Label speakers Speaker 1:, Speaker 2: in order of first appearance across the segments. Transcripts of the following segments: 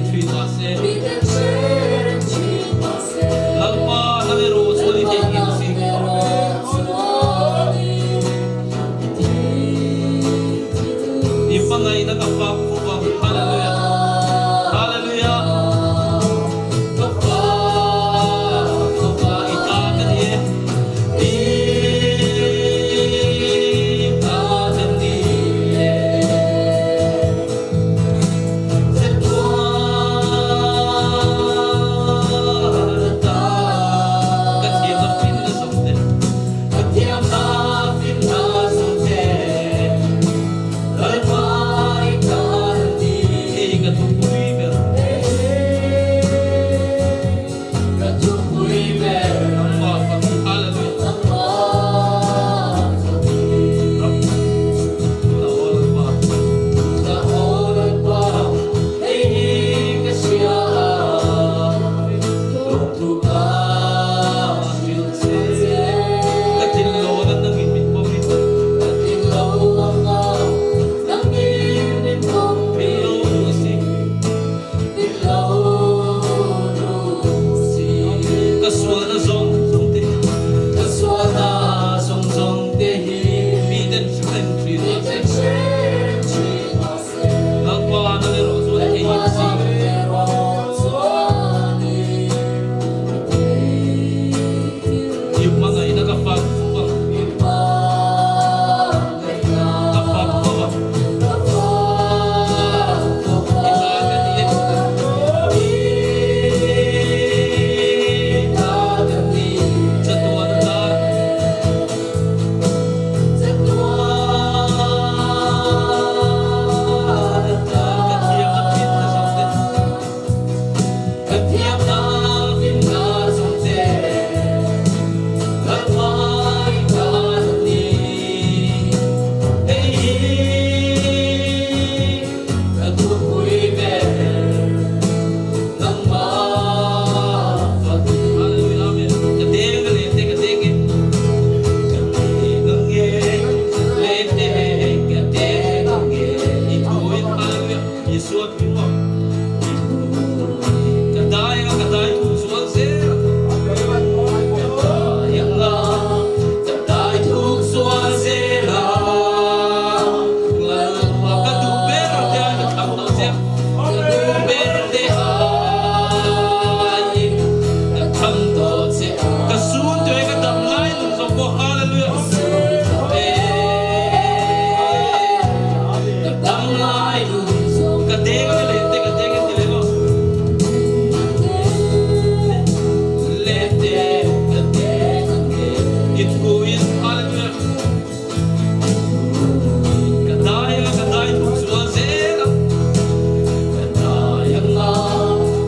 Speaker 1: thin mahse. Lalpa nang erawh chuan i theihnghilh si. I hmangaihna ka fak fuh ang. Hallelujah. Hallelujah. Ka fak fuh a, i ta ka ni e. I ta ka ni e. Ka sualna zawng zawng te Ka sualna zawng zawng te hi miten hrem thin mahse Lalpa nang erawh chuan i theihnghilh si. I hmangaihna ka fak fo ang. Ka fak fo ang. I ta ka ni e. I ta ka ni. Chatuan atan. Ka thiamna finna zawng te. Ka thiamna finna zawng te. Lalpa i ta ka ni. Hei hi ka thupui ber nangmah fak. Hallelujah Amen. Ka deng ka leh te ka deng e. Ka deng ang e leh te ka deng ang e. I thu in Hallelujah Isua hming maw. Ka dai anga ka dai thu zual zel a. Ka dai anga ka dai thu zual zel a. Lalpa ka duh ber te ai ka thlang tawh che. Ka duh ber te aiin ka thlang tawh che. Ka sun tuai ka dam lai nun zawng pawh Hallelujah. Ka dam lai nun zawng. Ka deng anga leh te ka deng e ti leh maw. Leh te ka deng ang e. I thu in Hallelujah. Ka dai anga ka dai thuk zual zel ang. Ka dai anga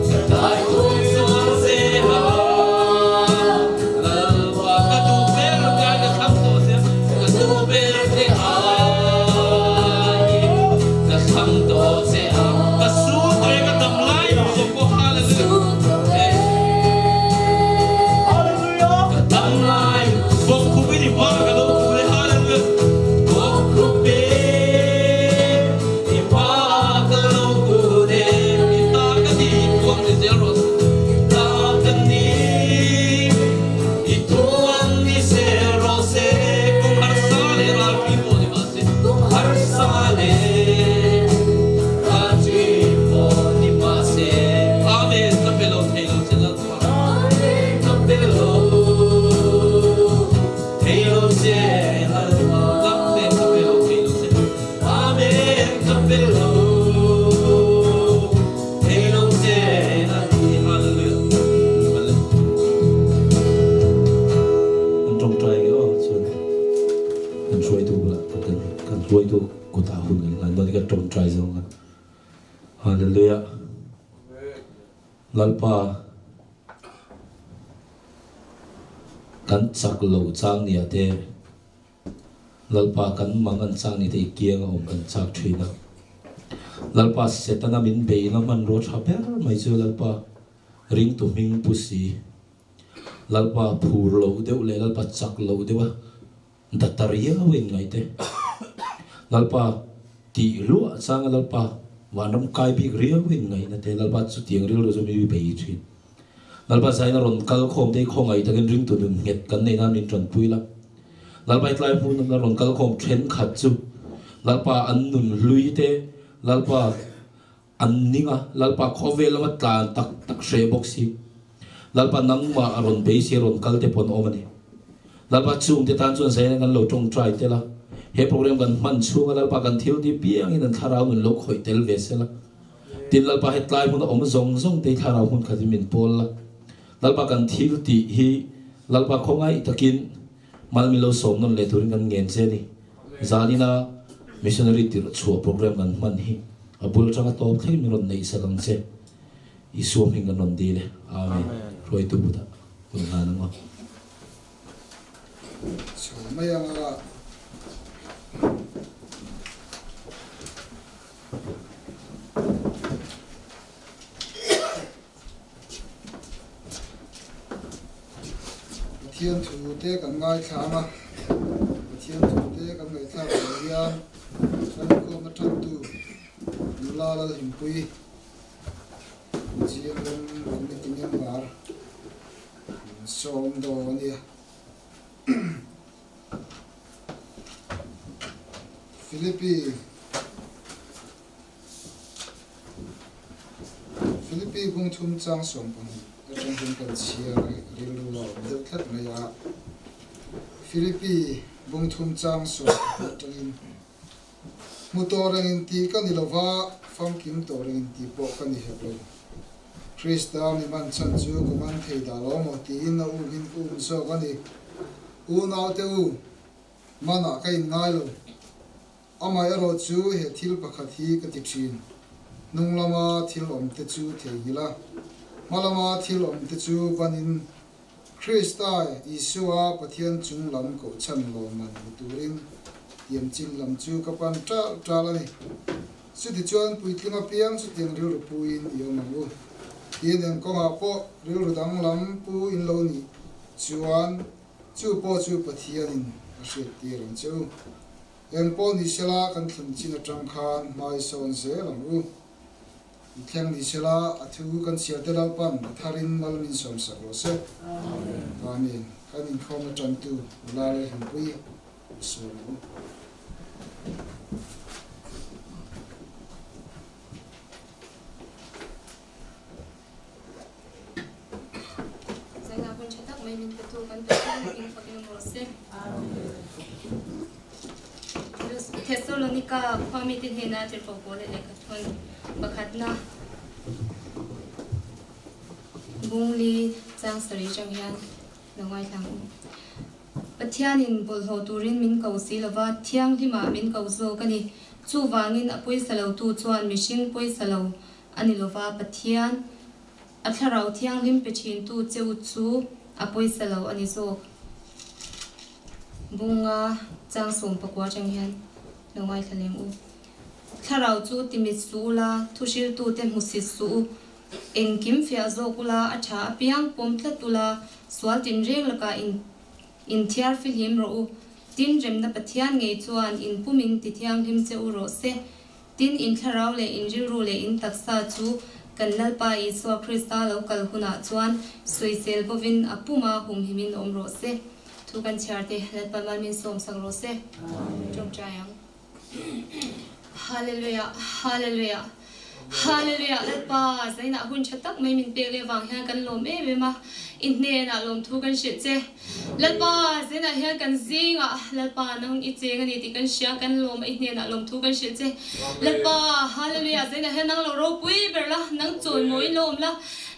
Speaker 1: ka dai thuk zual zel ang. Lalpa ka duh ber te ai ka thlang tawh sia. Ka duh ber te aiin ka thlang tawh che ang. Ka su tawh e ka dam lai zawng pawh Hallelujah. Ka dam lai bawk khup in i hma ka lo hmu e Hallelujah. Bawk khup in i hma ka lo hmu e. I ta ka ni puang ni zel rawh se. I ta ka ni i thuan ni zel rawh se. Kum harsa leh ralṭi pawh ni mah se. Kum harsa leh ralṭi pawh ni mah se. Amen ka pe lo thei lo che Lalpa. Kan tawngtai nge aw chuan kan hruaitu bulah kan hruaitu kutah hun kan hlan dawn i kan tawngtai zawng a. Hallelujah. Lalpa, kan chak lo chang nia te, Lalpa kan mang an chang ni te i kiang a awm kan chak thin a. Lalpa Setana min beina hmanrua tha ber mai chu Lalpa ringtu hming pu si. Lalpa phur lo deuh leh Lalpa chak lo deuh a data riau in ngaih te. Lalpa tih luah changa Lalpa. Vanram kai bik riau in ngaihna te Lalpa chutiang rilru chu mi bei thin. Lalpa zaina rawn kal khawm te hi khawngaih takin ringtu nun nghet kan neih nan min tanpui la. Lalpa i tlai hmun a rawn kal khawm thenkhat chu Lalpa an nun hlui te Lalpa an ning a, Lalpa khawvel lama tlan tak tak hreh bawk si. Lalpa nangmah a rawn beisei a rawn kal te pawh an awm a ni. Lalpa chungte tan chuan zaina kan lo tawngtai tel a, he program kan hman chhunga Lalpa kan thil ti piangin an thlarau nun lo khawih tel ve sela. Tin Lalpa hetlai hmun a awm zawng zawng te hi thlarau hmun khat hi min pawl la. Lalpa kan thil tih hi Lalpa khawngaih takin mal min lo sawm nawn leh turin kan ngen che a ni. Zanina Missionary tirh chhuah program kan hman hi a bul atanga tawp thleng min rawn neih sak ang che. Isua hming kan rawn dil e. Amen. Hruaitu butah hun hlan ang aw.
Speaker 2: Chho mai anga. Pathian thu te kan ngaithla ang a, Pathian thu te kan ngaihthlak loh hian kan inkhawm atantu nula Lalhimpuii GMM Committee member sawm dawn a nia. Philippi Philippi bung thum chang 12 atang hian kan chhiar rilru a awm deuh tlat mai a. Philippi bung thum chang 12 atangin Hmu tawh reng in tih ka ni lova, famkim tawh reng in tih pawh ka ni hek lo. Krista mi man chhan chu ka man thei dah lo maw tiin a um in ka um zawk a ni. Unaute u, manah ka in ngai lo. Amaherawh chu he thil pakhat hi ka ti thin, hnung lama thil awm te chu theihnghilh a, hma lama thil awm te chu banin Krista Isua Pathian chung lam kohchhan lawmman hmu turin tiamchin lam chu ka pan ṭal ṭal a ni. Chutichuan puitling apiang chutiang rilru puin i awm ang u. Tin, eng kawngah pawh rilru danglam pu in lo nih chuan chu pawh chu Pathianin a hriattir ang che u. Eng pawh ni sela kan thlun chin aṭang khan hmai sawn zel ang u. I thleng ni sela, a thu kan chhiar te Lalpan a tharin mal min sawmsak rawh se. Amen. Kan inkhawm atantu nula leh hlimpui u sawm ang u.
Speaker 3: Zainah hun tha tak mai min petu kan Pathian hming fakin awm rawh se. Thessalonika khua mite hnena tirhkoh pawl leh lehkha thawn pakhatna bungli chang sarih atang hian lo ngaithla ang u. Pathianin bawlhhlawh turin min ko si lova, thianghlimah min ko zawk a ni. Chuvangin a pawisa lotu chuan mihring pawisa lo a ni lova, Pathian a thlarau thianghlim pe thintu che u chu a pawisa lo a ni zawk. Bunga chang 14 atang hian lo ngaithla leng u. Thlarau chu timit suh ula, thuhriltute hmusit suh u. Engkim fiah zawk ula, a tha apiang pawm tlat ula, sual tinreng lakah in inthiar fihlim rawh u. Tin, remna Pathian ngei chuan in pumin tithianghlim che u rawh se. Tin, in thlarau leh in rilru leh in taksa chu kan Lalpa Isua Krista lo kal hunah chuan sawisel bovin a puma humhimin awm rawh se. Thu kan chhiar te, Lalpa mal min sawmsak rawh se. Tawngtai ang. Hallelujah, Hallelujah, Hallelujah, Lalpa zainah hun tha tak mai min pek leh vang hian kan lawm em em a, i hnenah lawmthu kan hrilh che. Lalpa, zenah hian kan zingah Lalpa nang i cheng a ni tih kan hria, kan lawm a, i hnenah lawmthu kan hrilh che. Lalpa, Hallelujah, zenah hian nang lo ropui ber la, nang chawimawiin lo awm la.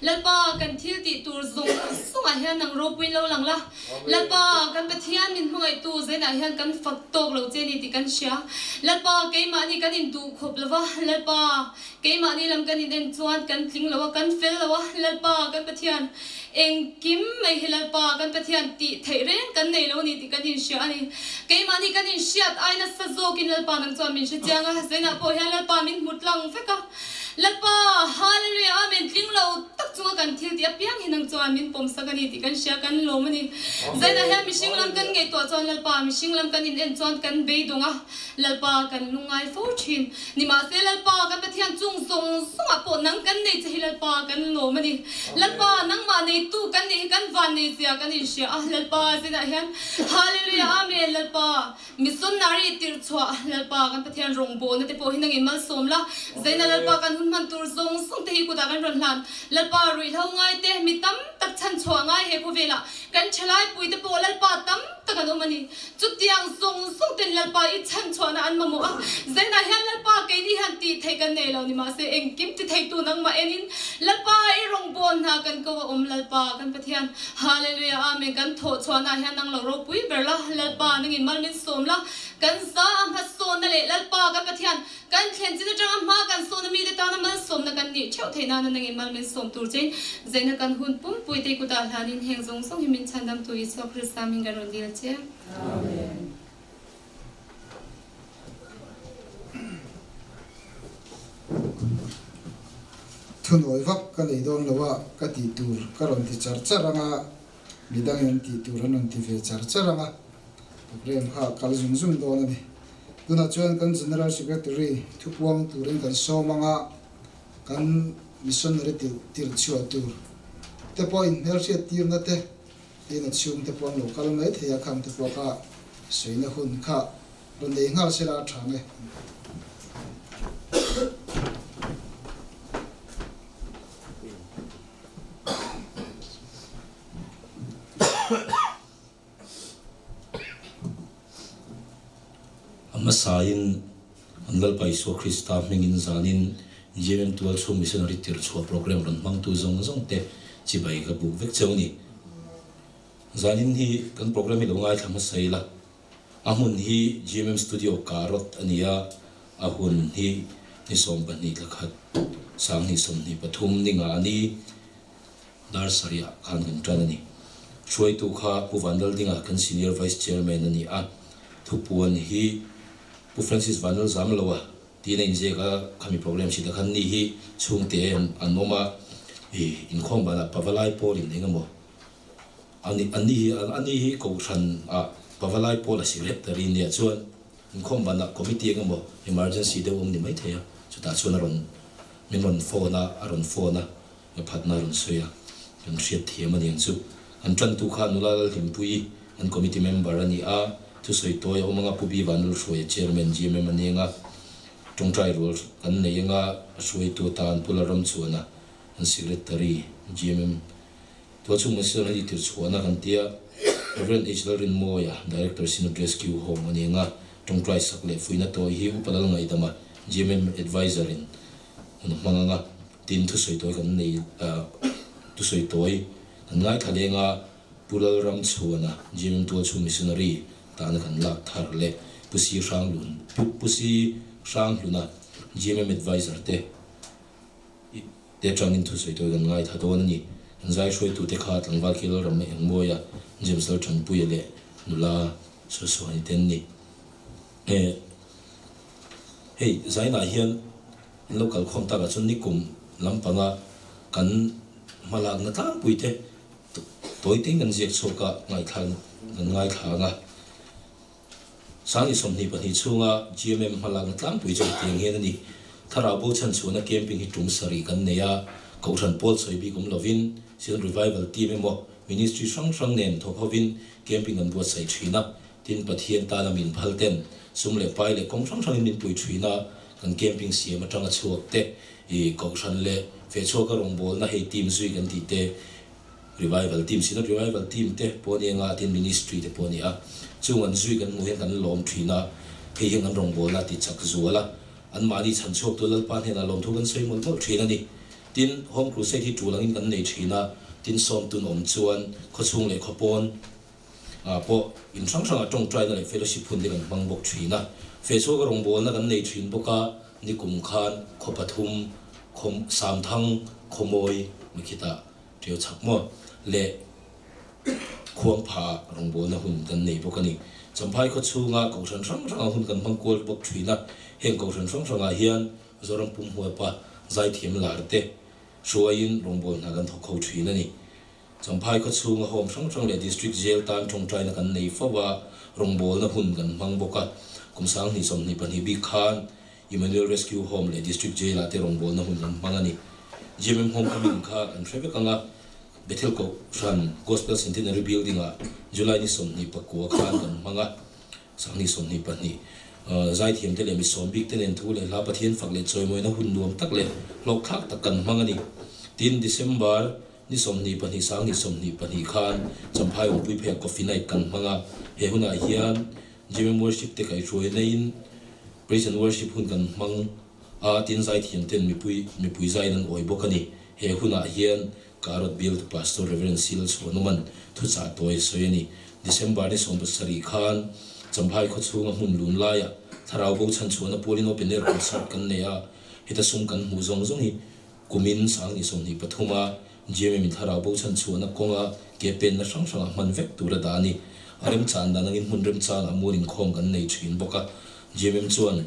Speaker 3: Lalpa, kan thil tih tur zawng zawngah hian nang ropuiin lo lang la. Lalpa, kan Pathian min hmangaihtu zenah hian kan fak tawk lo che ni tih kan hria. Lalpa, keimahni kan induh khawp lo va, Lalpa, keimahni lam kan inen chuan kan tling lo a, kan fel lo a, Lalpa, kan Pathian, Engkim mai hi Lalpa kan Pathian tih theih reng kan nei lo a ni tih kan inhria a ni. Keimahni kan inhriat ai nasa zawkin Lalpa nang chuan min hre chiang a, zainah pawh hian Lalpa min hmu tlang vek a. Lalpa, Hallelujah, Amen, tling lo tak chunga kan thil tih apiang hi nang chuan min pawmsak a ni tih kan hria, kan lawm a ni. Zainah hian mihring lam kan ngaihtuah chuan Lalpa, mihring lam kan in en chuan kan beidawng a. Lalpa kan lungngai fo thin. Nimahse Lalpa kan Pathian chung zawng zawngah pawh nang kan nei che hi Lalpa kan lawm a ni. Lalpa nangmah neitu kan nih hi kan van nei zia kan inhria a Lalpa zinah hian Hallelujah Amen Lalpa Missionary tirh chhuah Lalpa kan Pathian rawngbawlna te pawh hi nangin malsawm la Zaina Lalpa kan hun hman tur zawng zawng te hi kutah kan rawn hlan Lalpa ruihhlo ngai te mi tam tak chhan chhuah ngai he khawvelah kan thalai pui te pawh Lalpa tam tak an awm a ni. Chutiang zawng zawng ten Lalpa i chhan chhuahna an mamawh a, Zainah hian Lalpa keini hian tih theih kan nei lo ni mahse engkim ti theitu nangmah enin Lalpa i rawngbâwl hna kan ko a awm Lalpa kan Pathian Hallelujah Amen kan thawh chhuahna ah hian nang lo ropui ber la Lalpa nangin mal min sawm la kan za a hmasawnna leh Lalpa kan Pathian Kan thlen chin atanga hma kan sawna mite tana malsawmna kan nih theuh theih nana nangin mal min sawm tur chein zaina kan hun pumpui te kutah hlanin heng zawng zawng hi min chhandam tu Isua Krista hming kan rawn dil che.
Speaker 2: Amen. Thunawi vak ka nei dawn lo a, ka tih tur ka rawn ti char char anga, midangin an tih tur an rawn ti ve char char anga, program kha a kal zung zung dawn a ni. Tunah chuan kan General Secretary thupuang turin kan sawm anga kan Missionary tirh chhuah tur te pawh inhmelhriat tirna te tin a chhung te pawh an lo kal mai thei a, khang te pawh kha sawina hun kha rawn nei nghal sela a tha nge.
Speaker 4: A hmasain an Lalpa Isua Krista hmingin zanin JMM Tualchhung Missionary tirhchhuah program rawn hmangtu zawng zawng te chibai ka buk vek cheu a ni. Zanin hi kan program hi lo ngaithla hmasa ila, a hmun hi JMM Studio Karot a ni a, a hun hi ni 12 thla khat 2023 ninga a ni. Dar sarih ah khan kan tan a ni. Hruaitu kha Pu Vanlaldinga kan Senior Vice Chairman a ni a, thupuan hi Pu Francis Vanlalzamloa tiin a inziak a, khami program hrilh a khan ni hi chhungte an awm a, i inkhawm banah Pavalai Pawl in eng emaw ani ani hi ani hi Kohhran ah Pavalai Pawl a Secretary nia chuan inkhawm banah Committee eng emaw emergency deuh awm ni maithei a, chutah chuan a rawn min rawn phone a, a rawn phone a. Ka phatna a rawn sawi a, kan hriat thiam a ni ang chu. An tantu kha nula Lalhlimpuii, an committee member a ni a, thusawi tawi a awm anga Pu Bi Vanlalhruaia chairman GMM a ni anga, tawngtai rual kan nei anga a hruaitu atan Pu Lalramchuana an secretary GMM Tualchhung Minister an intir chhuahna kan tia, Rev H Lalrinmawia Director Synod Rescue Home a ni anga, tawngtai sak leh fuihna tawi hi Upa Lalngaihdama GMM adviser in an hmang anga. Tin, thusawi tawi kan nei thusawi tawi kan ngaithla leng a, Pu Lalramchhuana, GMM Tualchhung Missionary tana kan lak thar leh Pu Si Hranglun, Pu Si Hranghluna, GMM Adviser te te atangin thusawi tawi kan ngaithla dawn a ni. Kan zai hruaitute kha tlangval khi Lalramna Engmawia, James Lalthanpuia leh nula Suasuani te an ni. Hei, zainah hian An lo kal khawm takah chuan nikum lampanga kan hmalakna tlangpui te tawi tein kan ziak chhuak a, ngaithla kan ngaithla ang a. 2022 chhunga GMM hmalakna tlangpui chu hetiang hian a ni. Thlarau bo chhanchhuahna camping hi tum sarih kan nei a, Kohhran pawl sawi bik awm lovin Sion Revival Team emaw Ministry hrang hrang nen thawk hovin camping an buatsaih thin a. Tin, Pathian tana min phal ten sum leh pai leh kawng hrang hrangin min pui thin a, kan camping siam atanga chhuak te, i kohhran leh fehchhuaka rawngbawlna hei team zui kan tih te, revival team, Synod revival team te pawh a ni anga, tin ministry te pawh a ni a, chung an zui kan hmuh hian kan lawm thin a, hei hian kan rawngbawlna a ti chak zual a, anmahni chhan chhuaktu Lalpa hnenah lawmthu kan sawi mawlh mawlh thin a ni. Tin, Home Crusade hi tul angin kan nei thin a, tin sawmtun awm chuan khawchhung leh khawpawn, Ah pawh in hrang hrangah tawngtaina leh fellowship hun te kan hmang bawk thin a. Fehchhuaka rawngbawlna kan nei thin bawk a, nikum khan khaw pathum, khaw Samthang, Khawmawi, Mikhita, Ṭiau chhak maw, leh Khuangpha rawngbawlna hun kan nei bawk a ni. Champhai khaw chhunga kohhran hrang hrangah hun kan hmang kual bawk thin a, heng kohhran hrang hrangah hian Zoram pumhuapa zaithiam lar te hruaiin rawngbawlna kan thawk ho thin a ni. Champhai khaw chhunga home hrang hrang leh District Jail tan tawngtaina kan nei fo a, rawngbawlna hun kan hmang bawk a. Kum 2022 bik khan Emmanuel Rescue Home leh District Jail ah te rawngbawlna hun an hmang a ni. GMM Homecoming kha kan hre vek ang a, Bethel Kohhran Gospel Centenary Building ah July ni 29 khan kan hmang a, 2022. Zaithiam te leh mi sawm bik te nen thu leh hla Pathian fak leh chawimawina hun nuam tak leh hlawkthlak tak kan hmang a ni. Tin, December ni 22 2022 khan Champhai Awmpui Pheiah Coffee Night kan hmang a, he hunah hian GMM Worship te kaihhruai naiin Praise and Worship hun kan hmang a, tin zaithiam ten mipui mipui zaiin an awi bawk a ni. He hunah hian Karot Bialtu Pastor Rev. Sil Chhuanuman thuchah tawi a sawi a ni. December ni 17 khan Champhai khawchhunga hmun lun laiah Thlarau Bo chhanchhuahna pualin Open Air Concert kan nei a, heta sum kan hmuh zawng zawng hi kumin 2023 a GMM in Thlarau Bo chhanchhuahna kawnga ke penna hrang hrangah hman vek tur a dah a ni. A remchan dan angin hmun remchangah mual inkhawm kan nei thin bawk a. GMM chuan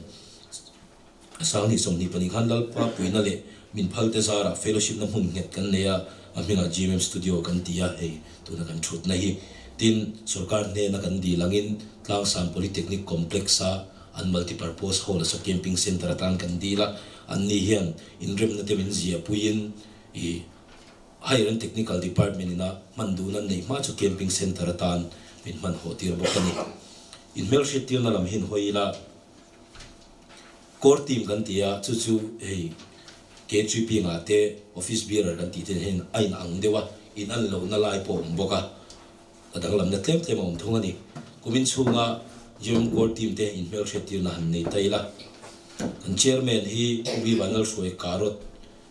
Speaker 4: 2022 khan Lalpa puina leh min phal te zarah fellowship na hmun nghet kan nei a, a hmingah GMM Studio kan ti a, hei tuna kan thutna hi. Tin, sorkar hnena kan dil angin Tlangsang Polytechnic Complex-a an multipurpose hall a saw camping centre atan kan dil a, anni hian inremna te min ziahpuiin i Higher and Technical Department ina hman duhna neih hma chu camping centre atan min hman hawh tir bawk a ni. Inhmelhriattirna lam hi inhawi ila Core team kan ti a, chu chu hei KGP ngah te office bearer kan tih te hian a in ang deuh a, in an lohna lai pawh a awm bawk a, a danglamna tlem tlem a awm thung a ni. Kumin chhunga GM Core team te inhmelhriattirna han nei ta ila, kan chairman hi Pu V Vanlalhruai Karot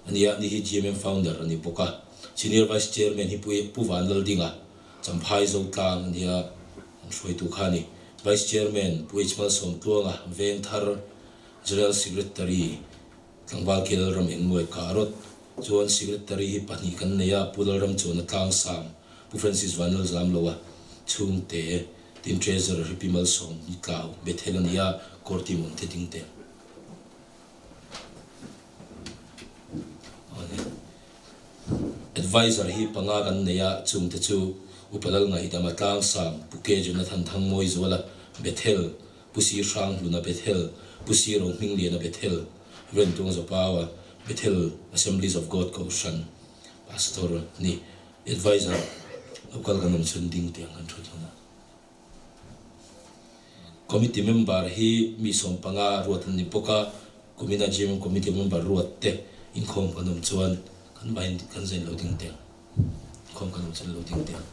Speaker 4: a ni a, ni hi GMM founder a ni bawk a, Senior Vice Chairman hi Pu Pu Vanlaldinga, Champhai Zotlang a ni a, an hruaitu kha a ni. Vice Chairman Pu H Malsawmtluanga, Vengthar General Secretary Tlangval Ke Lalram Engmuai Karot chuan Secretary hi pahnih kan nei a, Pu Lalram chuan a tlangsam Pu Francis Vanlalzamloa chhungte, tin Treasurer hi Pi Malsawm Nitlau Bethel a ni a, Court team awm te ding te. Adviser hi panga kan nei a, chungte chu Upa Lalngaihdama Tlangsang, Pu K Jonathan Thangmawizuala, Bethel, Pu Sir Hranghluna, Bethel, Pu Sir Rohmingliana, Bethel, Rentuang Zapaua, Bethel Assemblies of God Kohhran Pastor a ni. Adviser local kan awm chhun ding tih ang kan thut hun a. Committee member hi mi 15 ruat an ni bawk a, kumina GMM committee member ruat te inkhawm kan awm chuan kan vain kan zain lo ding teh ang. Inkhawm kan awm chuan lo ding teh ang.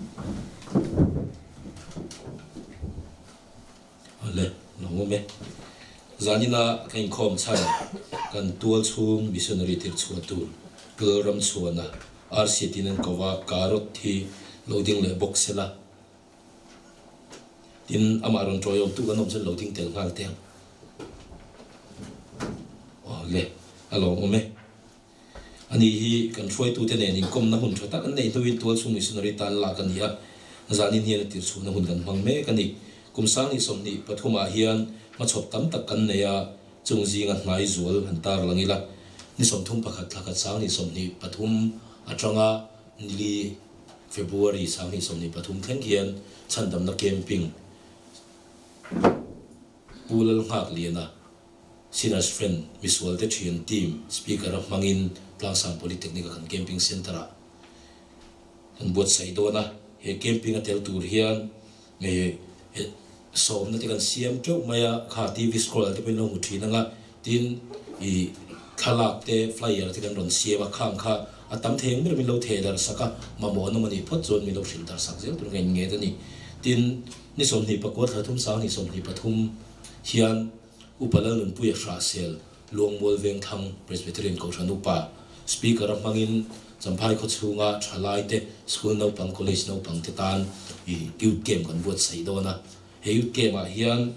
Speaker 4: Awle, lo awm e. Zanina ka inkhawm chhan kan tual chhung missionary tir chhuah tur Pul Ramchhuana RC tin an ko a, Karot hi lo ding leh bawk sela. Tin, amah rawn tawiawmtu kan awm chuan lo ding tel nghal teh ang. Aw le, a lawmawm e. Ani hi kan hruaitute nen inkawmna hun tha tak an neih hnuin tualchhung missionary tan lak a ni a, zanin hian a tirchhuhna hun kan hmang mek a ni. Kum 2023 ah hian hmachhawp tam tak kan nei a, chung zinga hnai zual han tar lang ila, ni 31 thla khat 2023 atanga nili February 2023 thleng hian chhandamna camping Pu Lalnghakliana, Sinners Friend, misualte thian team speaker a hmangin Tlangsang Polytechnic a kan camping centre ah kan buatsaih dawn a. He camping a tel tur hian sawmna te kan siam teuh mai a, kha TV scroll te pawhin lo hmu thin ang a, tin ih thlalak te flyer te kan rawn siam a, khang kha a tam thei ang ber min lo theh darh sak a, mamawh an awm a nih phawt chuan min lo hrilh darh sak zel tur ka innget a ni. Tin, ni 29 thla thum 2023 hian Upa Lalnunpuia Hrahsel Luangmual Vengthlang Presbyterian Kohhran Upa Speaker a hmangin Champhai khawchhunga thalaite school naupang college naupang te tan i youth camp kan buatsaih dawn a. He youth camp ah hian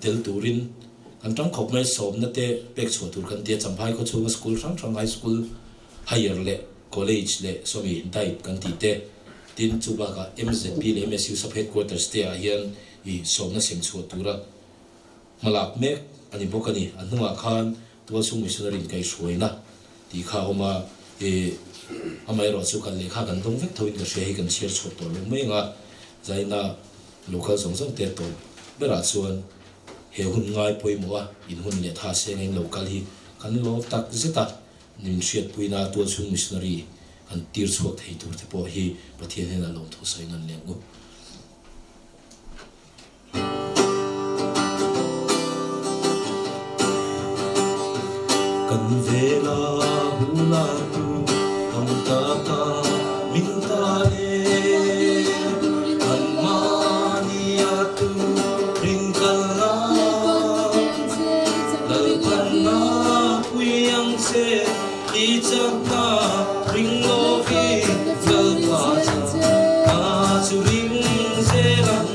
Speaker 4: tel turin kan tang khawp mai sawmna te pek chhuah tur kan ti a. Champhai khawchhunga school hrang hrang high school, higher leh college leh sawmi diet kan tih te tin chu bakah MZP leh MSU sub headquarters te ah hian i sawmna sem chhuah tura hmalak mek a ni bawk a ni. A hnungah khan tualchhung missionary in kaihhruaina tih kha a awm a, ih amaherawh chu kan lehkha kan dawng vek thoin ka hria hi kan chhiar chhuak tawh lo mai ang a, zaina local zawng zawng te tawp berah chuan He hun ngai pawimawh a, in hun leh tha seng a in lo kal hi kan lawm tak zet a, min hriatpuina tualchhung missionary kan tir chhuak thei tur te pawh hi Pathian hnenah lawmthu sawi nawn leh ang u. Kan vela hula tu tam ta ta min ta e An mahnia tu ring kal na Lalpan na pui ang che i chak na ring lovi Lalpa chak na chu ring zel ang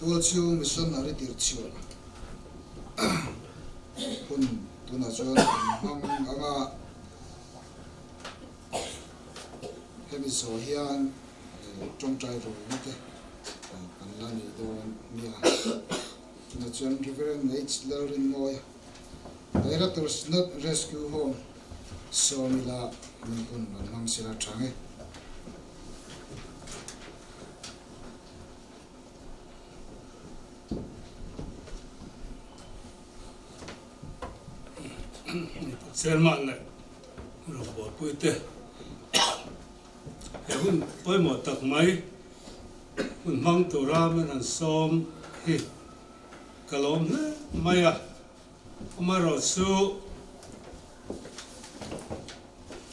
Speaker 2: Tualchhung missionary tirchhuah hun tunah chuan an hmang ang a, hemi zawh hian tawngtai rawlna te kan la nei dawn nia. Tunah chuan Reverend H Lalrinmawia, Director Synod Rescue Home sawmila min hun rawn hmang sela tha nge.
Speaker 5: Chairman leh rawngbawlpui te he hun pawimawh tak mai hun hmang tura min han sawm hi ka lawm hle mai a, amaherawhchu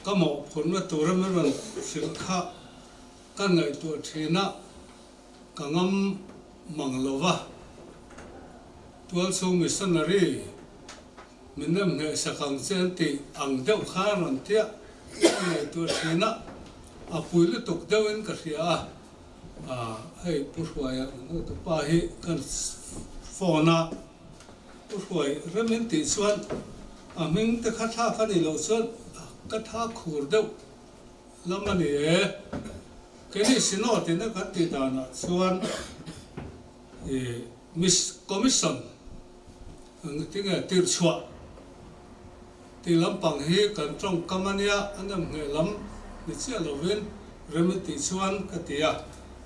Speaker 5: ka mawhphurhna tura min rawn hrilh kha Ka ngaihtuah thin a, ka ngam mang lo va. Tualchhung missionary min nem hneh sak ang che an tih ang deuh kha a rawn tia. Ka ngaihtuah thin a, a pui lutuk deuhin ka hria a. Aah hei Pu Hruaia hotupa hi kan phone a, Pu Hruai rem in tih chuan a hming te kha thlak a nih loh chuan ka tha khur deuh. Lam a ni e. Keini Synod ina kan tih danah chuan i Miss Commission ang tinge tirhchhuah tih lampang hi kan tawngkam a nia, a nemngheh lam ni chiah lovin rem i tih chuan ka ti a.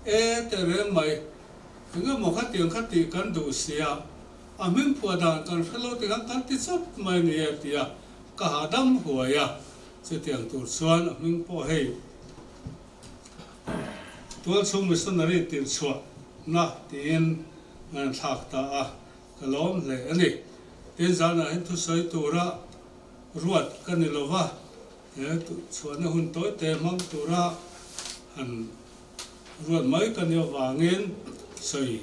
Speaker 5: E teh reng mai, engemaw khatiang kha tih kan duh sia, a hming phuah dan kan hre lo tikhan kan ti chawp mai a ni e ti a, ka hahdam huai a. Chutiang tur chuan a hming pawh hei Tualchhung Missionary tirhchhuahna tiin an thlak ta a, ka lawm hle a ni. Tin, zanah hian thusawi tura ruat ka ni lo va, he chhuahna hun tawi te hmang tura han ruat mai ka nih avangin sawi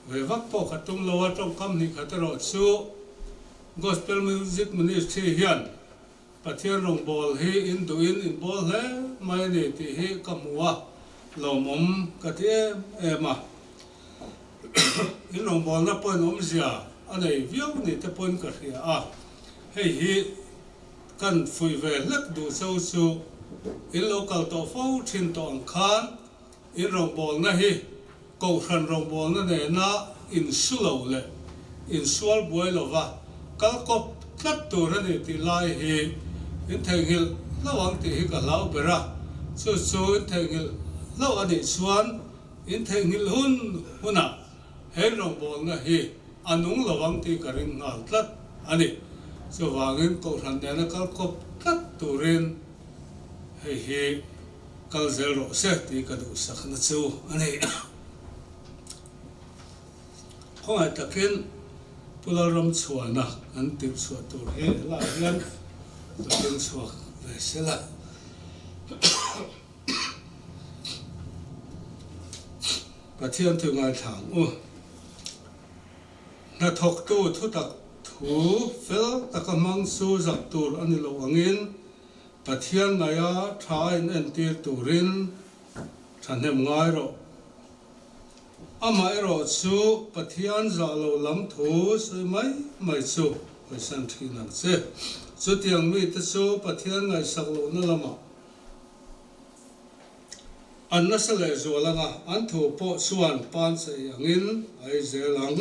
Speaker 5: ve vak pawh ka tum lo a, tawngkam hnih khat erawh chu Gospel Music Ministry hian Pathian rawngbâwl hi in duhin in bâwl hle mai a ni tih hi ka hmu a, lawmawm ka ti em em a. In rawngbâwlna pawhin awmzia a nei viau ni te pawhin ka hria a, hei hi kan fuih ve hlek duh cheu chu in lo kal tawh fo thin tawh ang khan in rawngbâwlna hi kohhran rawngbâwlna nena insu lo leh insual buai lova kal kawp tlat tur a ni tih lai hi in theihnghilh hlauh ang tih hi ka hlau ber a, chu chu in theihnghilh hlauh a nih chuan in theihnghilh hun hunah he rawngbâwlna hi a nung lo ang tih ka ring nghal tlat a ni. Chuvangin kohhran nena kal kawp tlat turin hei hi kal zel rawh se tih ka duhsakna chu a ni. Khawngaih takin Pu Lalramchhuana kan tirh chhuah tur hi helaiah hian ka keng chhuak ve sela. Pathian thu ngaithla ang u. Hnathawktu thutak thu fel taka hmang chu zak tur a ni lo angin Pathian ngaia tha a inentir turin thahnem ngai rawh. Amaherawh chu Pathian zah lo lam thu sawi mai mai chu hawisan thin ang che. Chutiang mite chu Pathian ngaihsak lohna lamah an nasa leh zual ang a, an thu pawh chuan pan chei angin a ei zel ang.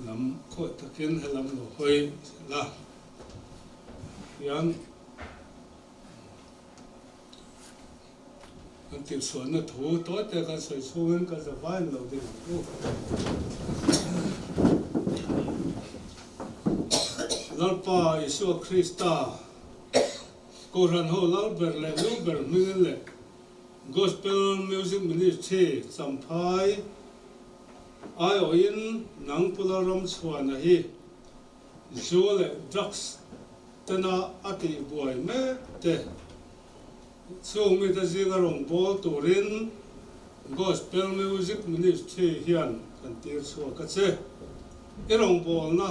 Speaker 5: Lam khawih takin helam lo hawi zel a hian kan tihsualna thu tawi te kan sawi chhungin kan za vain lo ding ang u. Lalpa Isua Krista Kohhran ho lal ber leh nu ber hmingin leh Gospel Music Ministry Champhai aiawhin nang Pu Lalramchhuana hi zu leh drugs tena a tih buai mek te chung mite zinga rawn bawl turin Gospel Music Ministry hian kan tir chhuak a che. I rawngbawlna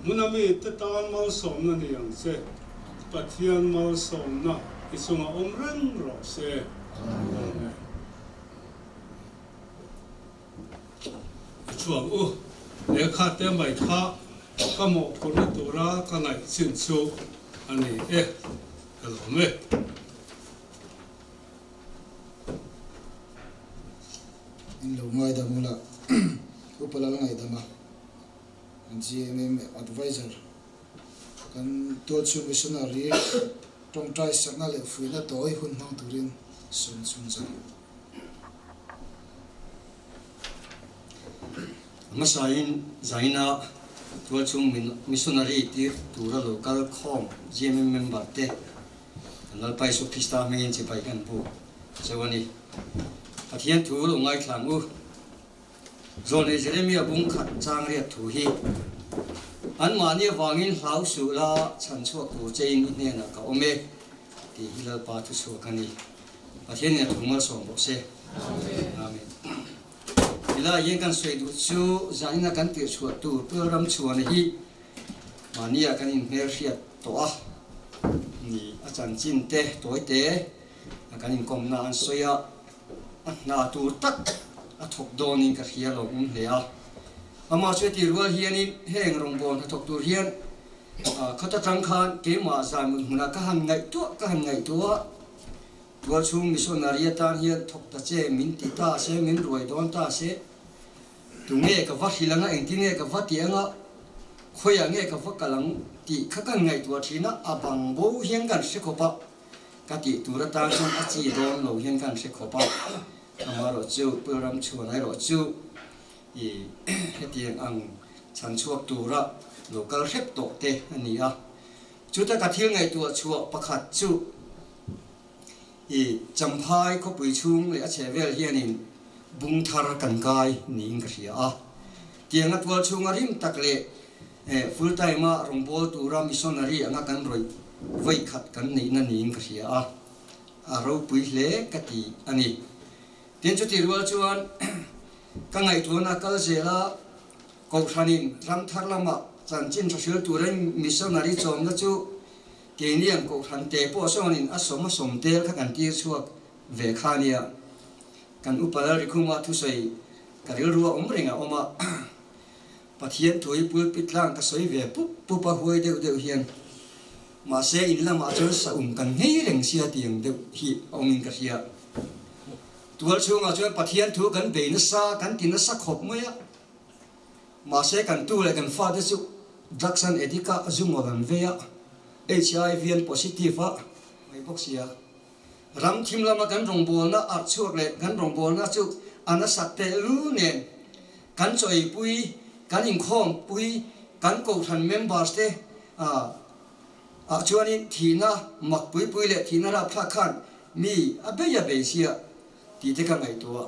Speaker 5: hmuna mite tan malsawmna ni ang che. Pathian malsawmna i chunga awm reng rawh se. Amen. I chuang u, lehkha te mai kha ka mawhphurhna tura ka ngaih chin chu a ni e, ka lawm e.
Speaker 2: In lo ngaidam ula, Upa Lal Ngaidama, GMM Adviser, kan tualchhung missionary tawngtai sakna leh fuihna tawi hun hmang turin sawm chhun zan.
Speaker 6: A hmasain Zaina tualchhung missionary tir tura lo kal khawm GMM member te kan Lalpa Isu Krista hmingin chibai kan bu cheu a ni. Pathian thu lo ngaithla ang u. Zawlnei Jeremia bung khat chang riat thu hi anmahni avangin hlau suh la chhan chhuak tur chein i hnenah ka awm e tih hi Lalpa thuchhuak a ni. Pathian in a thu malsawm rawh se. Amen. Helai hian kan sawi duh chu zanin a kan tirh chhuah tur Pul Ramchhuana hi mahnia kan inhmel hriat tawh a ni. A chanchin te tawi te kan inkawmna an sawi a, a hna tur tak a thawk dawnin ka hria lo awm hle a. Amah chu heti rual hianin heng rawngbâwl hnathawk tur hian khawta tang khan keimah zan mut hmunah ka han ngaihtuah ka han ngaihtuah a, Tualchhung missionary atan hian thawk ta che min ti ta se, min ruai dawn ta se, tunge ka va hrilh anga, engtin nge ka va ti anga, khawiah nge ka va kal ang tih kha kan ngaihtuah thin a, a bang bo hian kan hre khawp a, ka tih tur atan chuan a chi dawn lo hian kan hre khawp a, amaherawh chu Pulram chhuan erawh chu i hetiang ang chhan chhuak tura lo kal hrep tawh te a ni a. Chuta ka thil ngaihtuah chhuah pakhat chu i Champhai khawpui chhung leh a chheh vel hianin bung thar kan kai niin ka hria a. Tianga tual chhunga rim tak leh. Full time a rawngbâwl tura missionary anga kan rawih vawi khat kan neihna niin ka hria a, a ropui hle ka ti a ni. Tin, chutih rual chuan ka ngaihtuahna kal zel a, Kohhranin ram thar lama chanchin tha hril turin missionary chawmna chu keiniang Kohhran te pawh sawnin a sawm a sawm tel kha kan tir chhuak ve kha a nia. Kan upa Lalrikhuma thusawi ka rilru a awm reng a awm a. Pathian thu hi pulpit tlang ka sawi ve pup pup a huai deuh deuh hian mahse in lamah chuan saum kan nghei reng sia tiang deuh hi a awmin ka hria. Tual chhungah chuan Pathian thu kan bei nasa kan ti nasa khawp mai a, mahse kan tu leh kan fate chu drugs an addict a, zu ngawl an vei a, HIV an positive a mai bawk sia. Ram thim lama kan rawngbawlna arh chhuak leh kan rawngbawlna chu a nasat tehlul nen kan chaweipui, kan inkhawmpui, kan kohhran members te ah chuanin thihna mak pui pui leh thihna rapthlak khan mi a bei a bei sia tih te ka ngaihtuah.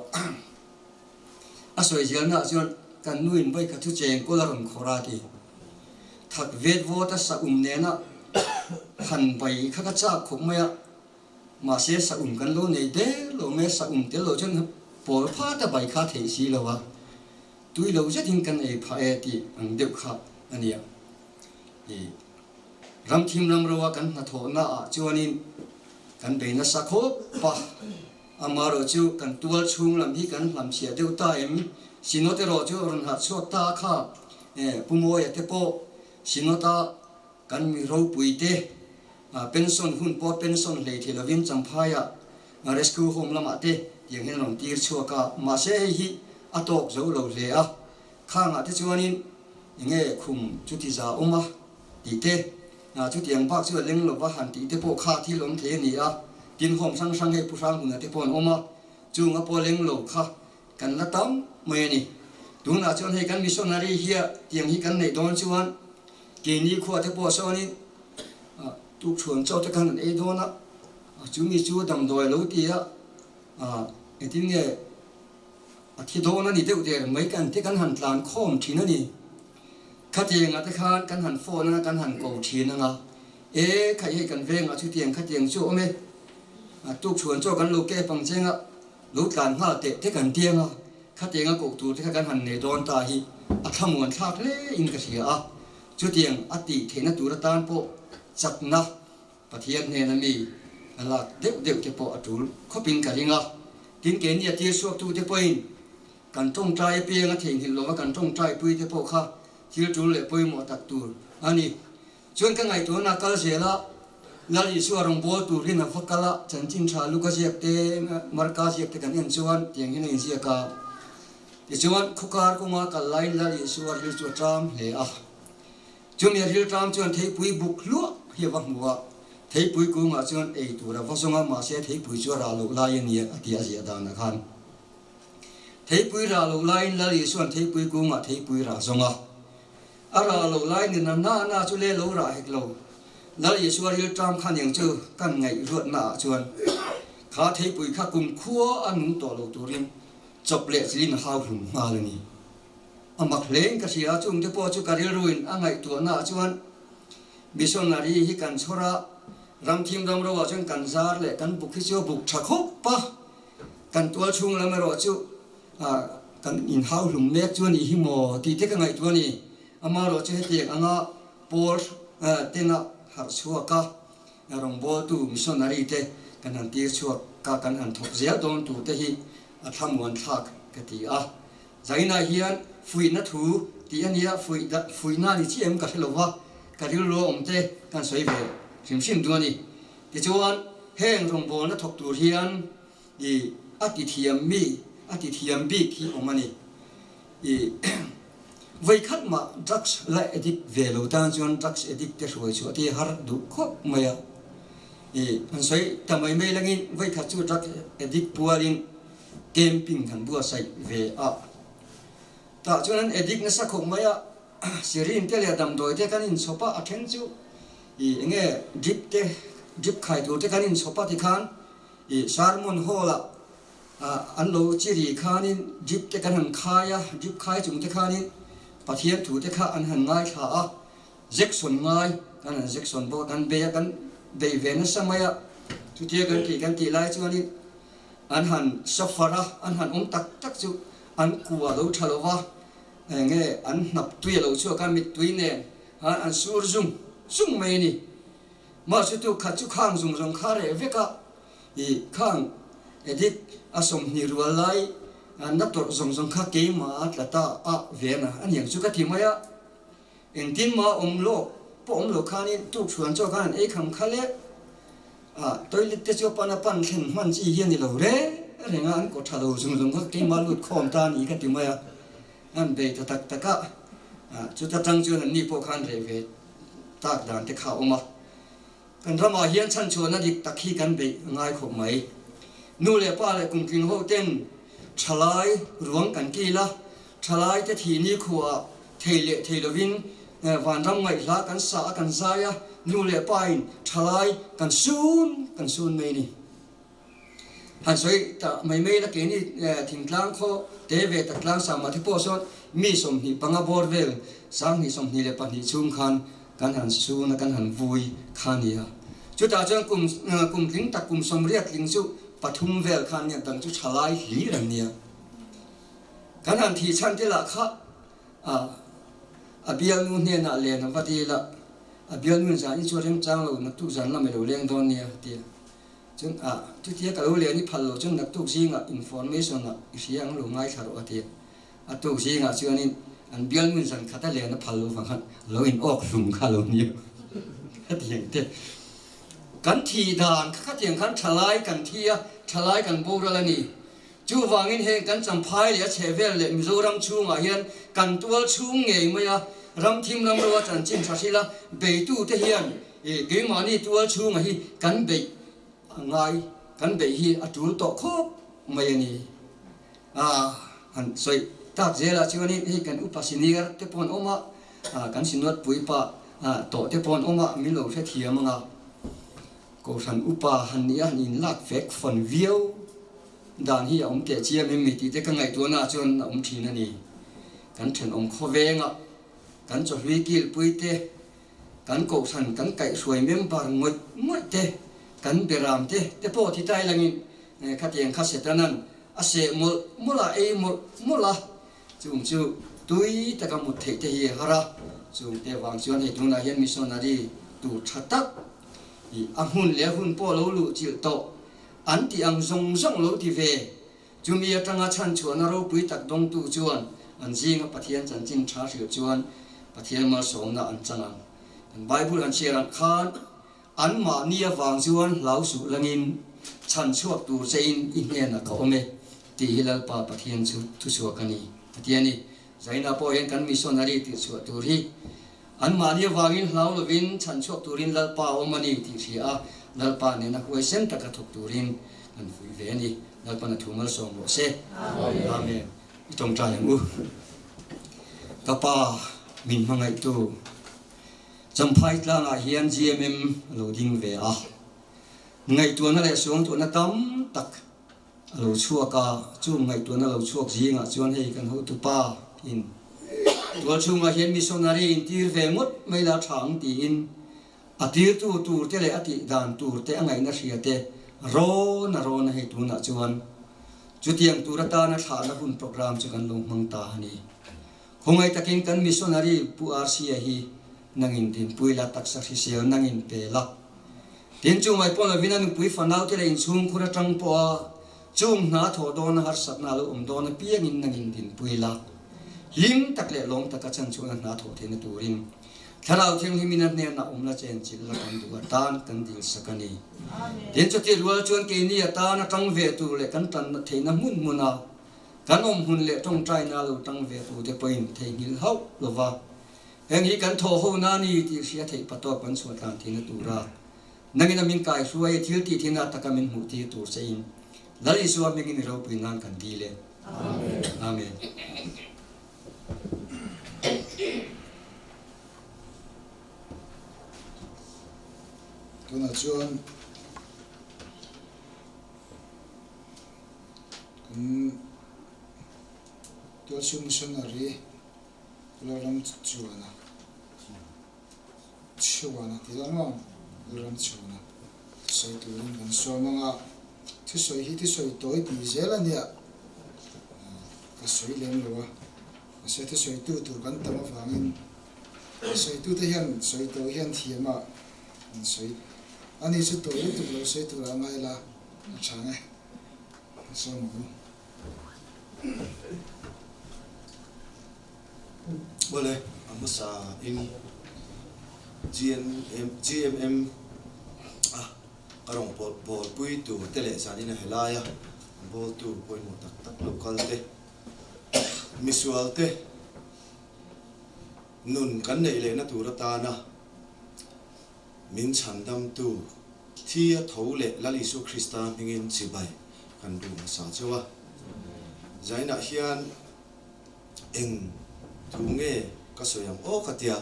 Speaker 6: A sawi zelna ah chuan kan nu in vawi kha thu cheng kawl a rawn khawrh a ti. Thak vet vawt a sa um nena han bai kha ka chak khawp mai a, mahse sa um kan lo nei der lo mai a, sa um tel lo chuan pawl phat a bai kha theih si lo a, tui lo zetin kan ei phah e tih ang deuh kha a nia. I ram thim ram ro a kan hnathawhna ah chuanin kan bei nasa khawp a. Amaherawhchu kan tual chhung lam hi kan hlamchhiah deuh ta em? Synod erawh chu rawn harh chhuak ta a kha. Pu Mawia te pawh Synod-a kan mi ropui te pension hun pawh pension hlei thei lovin Champhaiah Rescue Home lamah te tiang hian rawn tir chhuak a. Mahse hei hi a tawk zo lo hle a. Khangah te chuanin enge khum chuti za awm a tih te, chutiang bak chu a leng lova han tih te pawh kha thil awm thei a ni a, tin home hrang hrang hei Pu Hranghuna te pawh an awm a, chunga pawh leng lo kha kan la tam mai a ni. Tunah chuan hei kan missionary hia tiang hi kan neih dawn chuan keini khua te pawh sawnin tukṭhuan chaw te khan an ei dawn a, chumi chu damdawi a lo ti a, engtin nge A thi dawn a ni deuh der mai kan te kan han tlan khawm thin a ni. Khatiangah te khan kan han phone anga kan han ko thin anga, E khaih hei kan vengah chutiang khatiang chu a awm e, a tukchhuan chaw kan lo kep ang che anga lo tlan nghal teh te kan ti anga, khatianga koh tur te kha kan han nei dawn ta hi a thlamuan thlak hle in ka hria a, chutiang a tih theihna tur atan pawh chakna Pathian hnena mi a lak deuh deuh te pawh a tul khawpin ka ring a, tin keini a tir chhuaktute pawhin kan tawngtai apiang a theihnghilh lova kan tawngtaipui te pawh kha thil tul leh pawimawh tak tur a ni. Chuan ka ngaihtuahna kal zel a, Lal Isua rawngbâwl turin a va kal a, chanchin tha Luka ziak te, Marka ziak te kan en chuan tiang hian a inziak a. Tichuan khawkar kawnga kal laiin Lal Isua ril chu a ṭam hle a. Chumi a rilṭam chuan theipui buk hluah hi a va hmu a, theipui kungah chuan ei tur a va zawng a, mahse theipui chu a rah loh lai a ni a ti a ziah danah khan. Theipui rah loh laiin Lal Isua'n theipui kungah theipui rah zawng a, a rah loh lai ni na na na chu le lo rah hek lo. Lal Isua rilṭam khan eng chu kan ngaihruatna ah chuan kha theipui kha kumkhua a nung tawh lo turin chawp leh chilin a hau hlum nghal a ni. A mak hlein ka hria, chungte pawh chu ka rilruin a ngaihtuahnaah chuan missionary hi kan chhawr a, ramthim ramroah chuan kan zar leh kan buk hi chu a buk tha khawp a, kan tual chhung lam erawh chu kan inhau hlum mek chu a nih hi maw tih te ka ngaihtuah a ni. Amaherawh chu hetiang anga pawl tena harh chhuak a, rawngbawltu missionary te kan han tir chhuak a, kan han thawk zel dawn tur te hi a thlamuan thlak ka ti a. Zainah hian fuihna thu tih a nia, fuihna a ni chiah em ka hre lo va, ka rilru a awm te kan sawi ve hrim hrim duh a ni. Tichuan, heng rawngbawlna thawk tur hian i a ti thiam mi, a ti thiam bik hi awm a ni. I vawikhat mah drugs la addict ve lo tan chuan drugs addict te hruai chhuah te har duh khawp mai a. I an sawi ta mai mai langin vawikhat chu drugs addict pualin Camping kan buatsaih ve a, tah chuan an addict nasa khawp mai a, syringe te leh damdawi te kan inchhawp a, a then chu ih enge drip te drip khai tur te kan inchhawp a tikhan ih sermon hall ah an lo chiri khanin drip te kan han khai a, drip khai chung te khanin. Pathian thu te kha an han ngaithla a, Jackson ngai kan han Jackson bawk a, kan bei a, kan bei ve nasa mai a, chutia kan tih kan tih lai chuanin an han suffer a, an han awm tak tak chu an kua lo tha lo va, eng nge an hnap tui a lo chhuak a, mittui nen khan an sur zung zung mai a ni. Mahse tu khat chu khang zung zawng kha reh vek a, i khang edit a 20 rual lai na tawrh zawng zawng kha keimah a tla ta a ven a, aniang chu ka ti mai a. Engtin mah awm lawk pawh awm lo khanin tukchhuan chaw khan an ei kham kha le a, toilet te chu a pan a pan thlen hman chi hi a ni lo reng reng a, an kaw tha lo zung zung kha keimah lut khawm ta a ni ka ti mai a, an bei ta tak tak a, chuta tang chuan an ni pawh khan reh ve tak dan te kha a awm a. Kan ramah hian chhanchhuahna dik tak hi kan beih a ngai khawp mai. Nu leh pa leh kumtling ho ten thalai ruang kan kil a, thalai te thi ni khuaah thei leh thei lovin vanram ngaihhla kan sa a kan zai a, nu leh pa in thalai kan sun kan sun mai a ni. Han sawi ta mai mai la keini thingtlang khaw te ve tak tlang sang mah te pawh sawn mi 25 bawr vel 2022 chhung khan kan han sun a kan han vui kha a ni a. Chutah chuan kum kum tling tak kum 80 tling chu pathum vel kha an nia dang chu thalai hlir an nia. Kan han thih chhan te lah kha a bialnu hnenah len a va dil a, a bialnu in zan i chu a remchang lo naktuk zan lam i lo leng dawn nia a ti a. Chuan a chutia ka lo len i phal lo chuan naktuk zingah information ah i hria ang lo ngaithla rawh a ti a. A tuk zingah chuanin an bialnu zan khat a len a phal lo vang khan lo in awk hlum kha lo nia khatiang te kan thih dan kha khatiang khan thalai kan thi a, thalai kan boral a ni. Chuvangin heng kan Champhai leh a chhehvel leh Mizoram chhungah hian kan tual chhung ngei mai a, ram thim ram ro a chanchin tha hril a, beitute hian keimahni tual chhunga hi kan beih a ngai, kan beih hi a tul tawh khawp mai a ni. A han sawi tak zelah chuanin hei kan upa senior te pawh an awm a, kan sinuat puipa tawh te pawh an awm a, min lo hrethiam ang a. Kohhran upa han nih a han inlak fek fawn viau dan hi a awm teh chiam em mi tih te ka ngaihtuahna ah chuan a awm thin a ni. Kan thenawm khawvengah kan chawhlui kilpui te, kan kohhran kan kaihhruai member ngawih ngawih te, kan beram te te pawh ti tai langin khatiang kha Setanan a seh mawlh mawlh a, ei mawlh mawlh a, chung chu tui taka mut theih te hi a har a, chung te vang chuan hei tunah hian missionary tur tha tak i a hmun leh a hun pawh lo luh chilh tawh an tih ang zawng zawng lo ti ve. Chumi atanga chhanchhuahna ropui tak dawngtu chuan an zinga Pathian chanchin tha hrilh chuan Pathian malsawmna an chang ang. Kan Bible han chhiar ang khan anmahni avang chuan hlau suh langin chhanchhuak tur chein i hnenah ka awm e tih hi Lalpa Pathian chu thuchhuak a ni a ti a ni. Zaina pawh hian kan missionary tihchhuah tur hi Anmahni avangin hlau lovin chhanchhuak turin Lalpa a awm a ni tih hria a, Lalpa nena huaisen taka thawk turin kan fuih ve a ni. Lalpan a thu malsawm rawh se. Amen. I tawngtai ang u. Ka pa min hmangaihtu Champhai tlangah hian GMM a lo ding ve a, ngaihtuahna leh suangtuahna tam tak a lo chhuak a, chung ngaihtuahna lo chhuak zingah chuan hei kan hotupa in tual chhungah hian missionary in tir ve ngawt mai la tha ang tiin a tirtu tur te leh a tih dan tur te a ngaihna hria te rawn a rawn a hei tunah chuan chutiang tur atana thlahna hun program chu kan lo hmang ta a ni. Khawngaih takin kan missionary Pu RC-a hi nangin dinpui la, taksa hrisel nangin pe la. Tin, chu mai pawh lovin a nupui fanau te leh inchhungkhur atang pawha chung hna thawh dawna harsatna a lo awm dawn apiangin nangin dinpui la. Hlim tak leh lawm taka chanchhuahna hna thawh theihna turin Thlarau Thianghlimin a hnenah awm la chen chilh la kan duh atan kan dil sak a ni. Tin, chutih rual chuan keini atan atang ve tur leh kan tan theihna hmun hmuna kan awm hmun leh tawngtaina lo tang ve tute pawhin theihnghilh hauh lova Heng hi kan thawh ho na ni tih hria theih patawp kan chhuah tlan thihna tura nangin a min kai hruai e thil tih thihna taka min hmuh tir tur che in Lal Isua hmingin i ropui nan kan dil e. Amen.
Speaker 2: Tunah chuan kan Tualchhung Missionary. Lalramchhuana Chhuana ti dawn maw? Lalramchhuana thusawi turin kan sawm ang a, thusawi hi thusawi tawi tih zel a nia, ka sawi lem lo a, mahse thusawi tu tur kan tam avangin sawitute hian sawi tawi hian thiam a an sawi a ni chu tawi lutuk lo sawi turah a ngai la a tha nge sawm ang u.
Speaker 7: Awle a hmasa in GMM GMM a ka rawn pawlh bawl pui tur te leh zanin a helai a bawl tu pawimawh tak tak lo kal te misual te nun kan neih lehna tur atana min chhandamtu thi a tho leh Lal Isua Krista hmingin chibai kan duh hmasa chauh a. Zainah hian eng thu nge ka sawi ang aw ka tia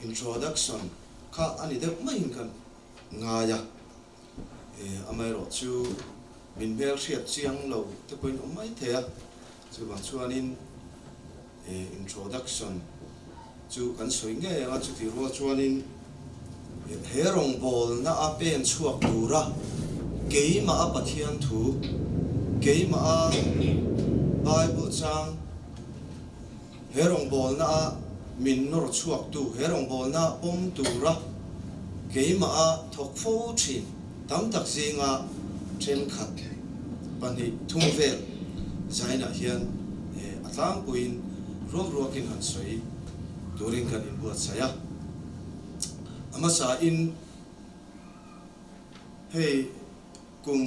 Speaker 7: introduction kha a ni deuh maiin ka ngai a, amaherawh chu min hmelhriat chiang lo te pawhin awm mai thei a, chuvang chuanin introduction chu kan sawi ngei ang a, chutih rual chuanin he rawngbawlna a pen chhuak tura keimah a Pathian thu, keimah a Bible chang, he rawngbawlna a min nawr chhuaktu, he rawngbawlna pawm tura keimah a thawk fo thin tam tak zinga thenkhat pahnih thum vel zainah hian a tlangpuiin ruak ruakin han sawi turin kan inbuatsaih a. A hmasain hei kum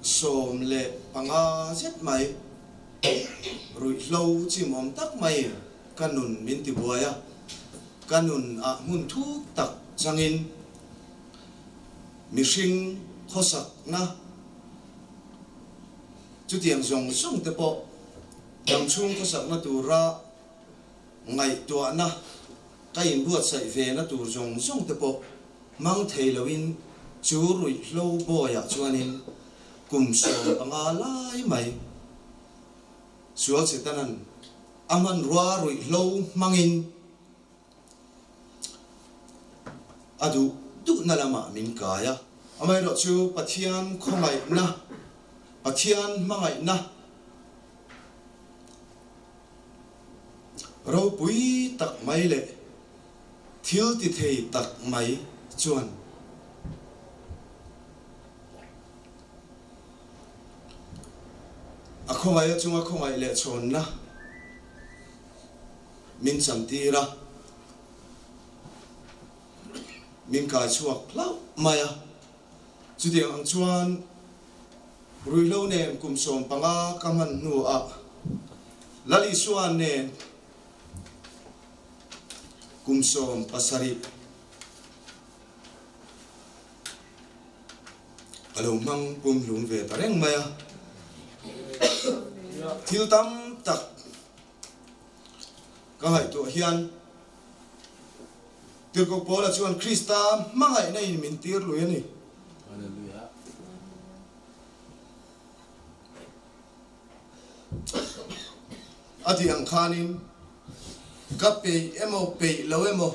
Speaker 7: 15 zet mai ruihhlo chimawm tak mai ka nun min tibuai a, ka nun ah hmun thuk tak changin mihring khawsakna chutiang zawng zawng te pawh damchhung khawsakna tura ngaihtuahna ka inbuatsaih ve na tur zawng zawng te pawh hmang thei loin chu ruihhlo bawiah chuanin kum 15 lai mai sual Setanan a hmanrua ruihhlo hmangin a duh duhna lamah min kai a. Amaherawh chu Pathian khawngaihna, Pathian hmangaihna ropui tak mai leh thil ti thei tak mai chuan a khawngaih a chunga khawngaih leh chhawnna min chantir a, min kai chhuak hlauh mai a. Chutiang ang chuan ruihhlo nen kum 15 ka hman hnuah Lal Isua nen kum 17 ka lo hmang pumhlum ve ta reng mai a. Thil tam tak Ka ngaihtuah hian Tirhkoh Paula chuan Krista hmangaihna in min tir lui a ni. A tih ang khanin ka peih emaw peih lo emaw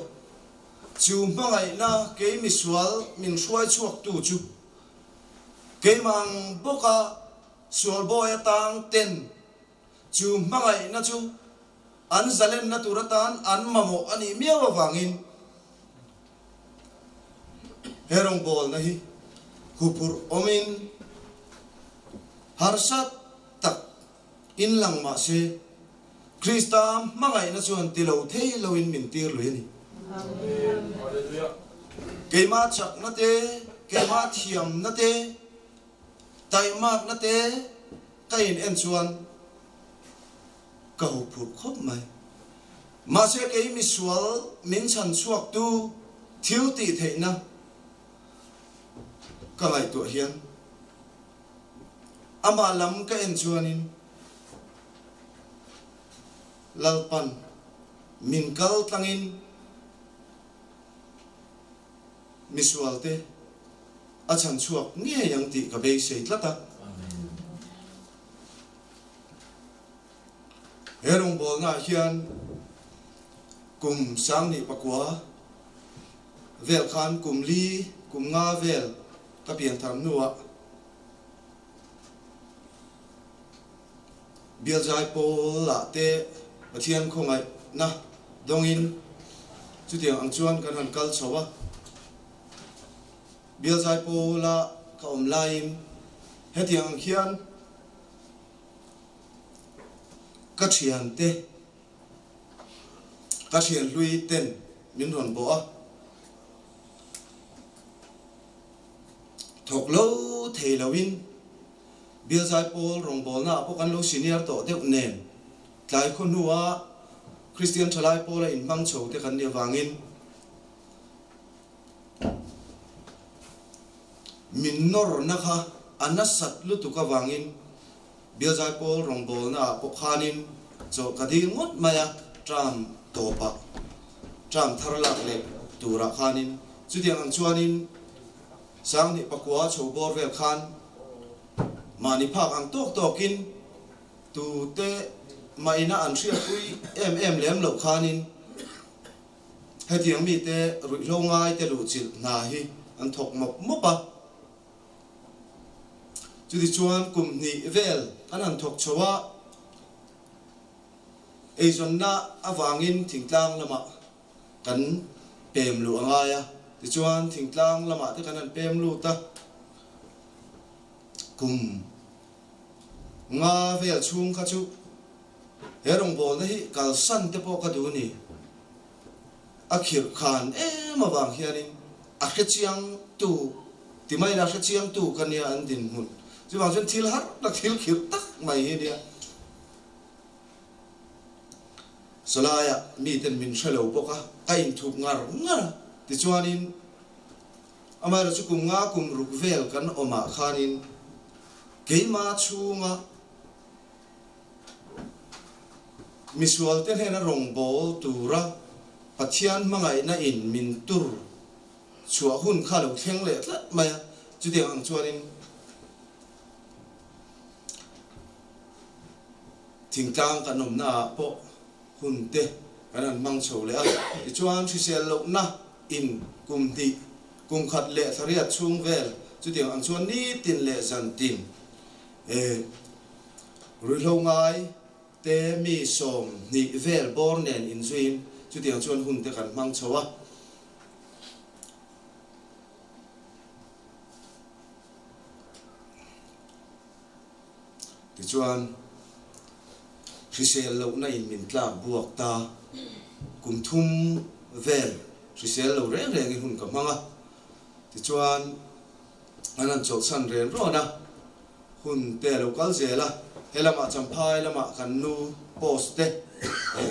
Speaker 7: chu hmangaihna kei misual min hruai chhuaktu chu keimah ang bawka sual bawi atang ten Chu hmangaihna chu an zalenna tur atan an mamawh a nih miau avangin he rawngbawlna hi huphurh awmin harsa tak in lang mah se Krista hmangaihna chuan ti lo thei loin min tir lui a ni. Keimah chakna te, keimah thiamna te, taihmakna te, Ka in en chuan ka ho phur khawp mai. Mahse kei misual min chhan chhuak tu thil tih theihna ka ngaihtuah hian amah lam ka en chuanin Lalpan min kal tlangin misual te a chhan chhuak ngei ang tih ka beisei tlat a. He rawngbawlnaah hian kum 2009 vel khan kum li kum nga vel ka pianthar hnuah Bialzai Pawlah te Pathian khawngaihna dawngin chutiang ang chuan kan han kal chho a. Bialzai Pawla ka awm laiin hetiang ang khian ka thiante, ka thian hlui ten min rawn bawh a, thawk lo thei loin Bialzai Pawl rawngbawlnaah pawh kan lo senior tawh deuh nen tlai khaw hnua Kristian Thalai Pawla inhmang chho te kan nih avangin Min nawrna kha a nasat lutuk avangin Bialzai Pawl rawngbawlnaah pawh khanin chawlh ka dil ngawt mai a, term tawpah, term thar lak leh turah khanin. Chutiang ang chuanin 2009 chho bawr vel khan mahni phak ang tawk tawkin tute mahina an hriatpui em em lem loh khanin, Hetiang mite ruihhlo ngaite luhchilh hna hi an thawk mawp mawp a. Chutichuan kum hnih vel kan han thawk chho a, eizawnna avangin thingtlang lamah kan pem luh a ngai a. Tichuan thingtlang lamah te kan han pem lut a, kum nga vel chhung kha chu He rawngbawlna hi kalsan te pawh ka duh ni. A khirh khan em avang hianin a hrechiang tu ti mai ila hrechiang tu ka nia an dinhmun. Chuvang chuan thil har tak thil khirh tak mai hi nia. Sawlaiah miten min hre lo bawk a, ka inthup ngar ngar a. Tichuanin amaherawhchu kum nga kum ruk vel kan awmah khanin keima chhunga Misualte hnena rawngbâwl tura Pathian hmangaihna in min tur chhuah hun kha lo thleng leh tlat mai a, chutiang ang chuanin thingtlang kan awmnaah pawh hun te kan han hmang chho leh a, tichuan hrisel lohna in kum hnih, kum khat leh thlariat chhung vel chutiang ang chuan nitin leh zantin E Ruihhlo ngai te mi 20 vel bawr nen inzuiin chutiang chuan hun te kan hmang chho a. Tichuan hrisel lohna in min tlak buak ta kum thum vel hrisel lo reng rengin hun ka hmang a. Tichuan an han chawlhsan ren rawn a, hun te a lo kal zel a, he lamah Champhai lamah kan nu post te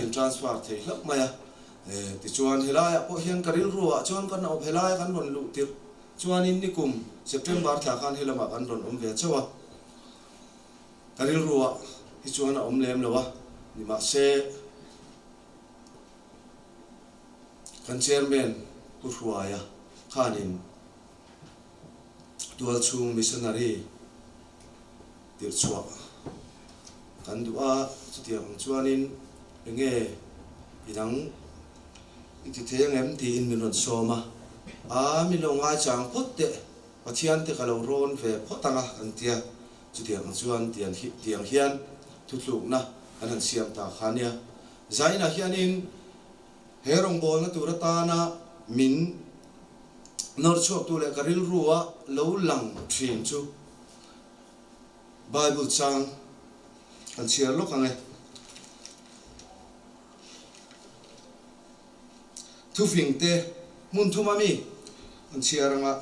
Speaker 7: in transfer thei hlauh mai a, tichuan helaiah pawh hian ka rilru ah chuan kan awm helaia kan rawn luh tirh chuanin nikum September thla khan he lamah kan rawn awm ve chauh a, ka rilru ah hi chuan a awm lem lo a, nimahse kan chairman Pu Hruaia khanin Tualchhung missionary tirhchhuah kan duh a, chutiang ang chuanin enge i dang i ti thei angem tiin min rawn sawm a, aa min lo ngaichang phawt teh, Pathian te ka lo rawn ve phawt ang a kan tia, chutiang ang chuan tiang hian thuthlukna kan han siam ta kha nia. Zainah hianin he rawngbawlna tur atana min Nawr chhuaktu leh ka rilrua lo lang thin chu Bible chang kan chhiar lawk ang e. Thufingte hmun thum a mi kan chhiar ang a,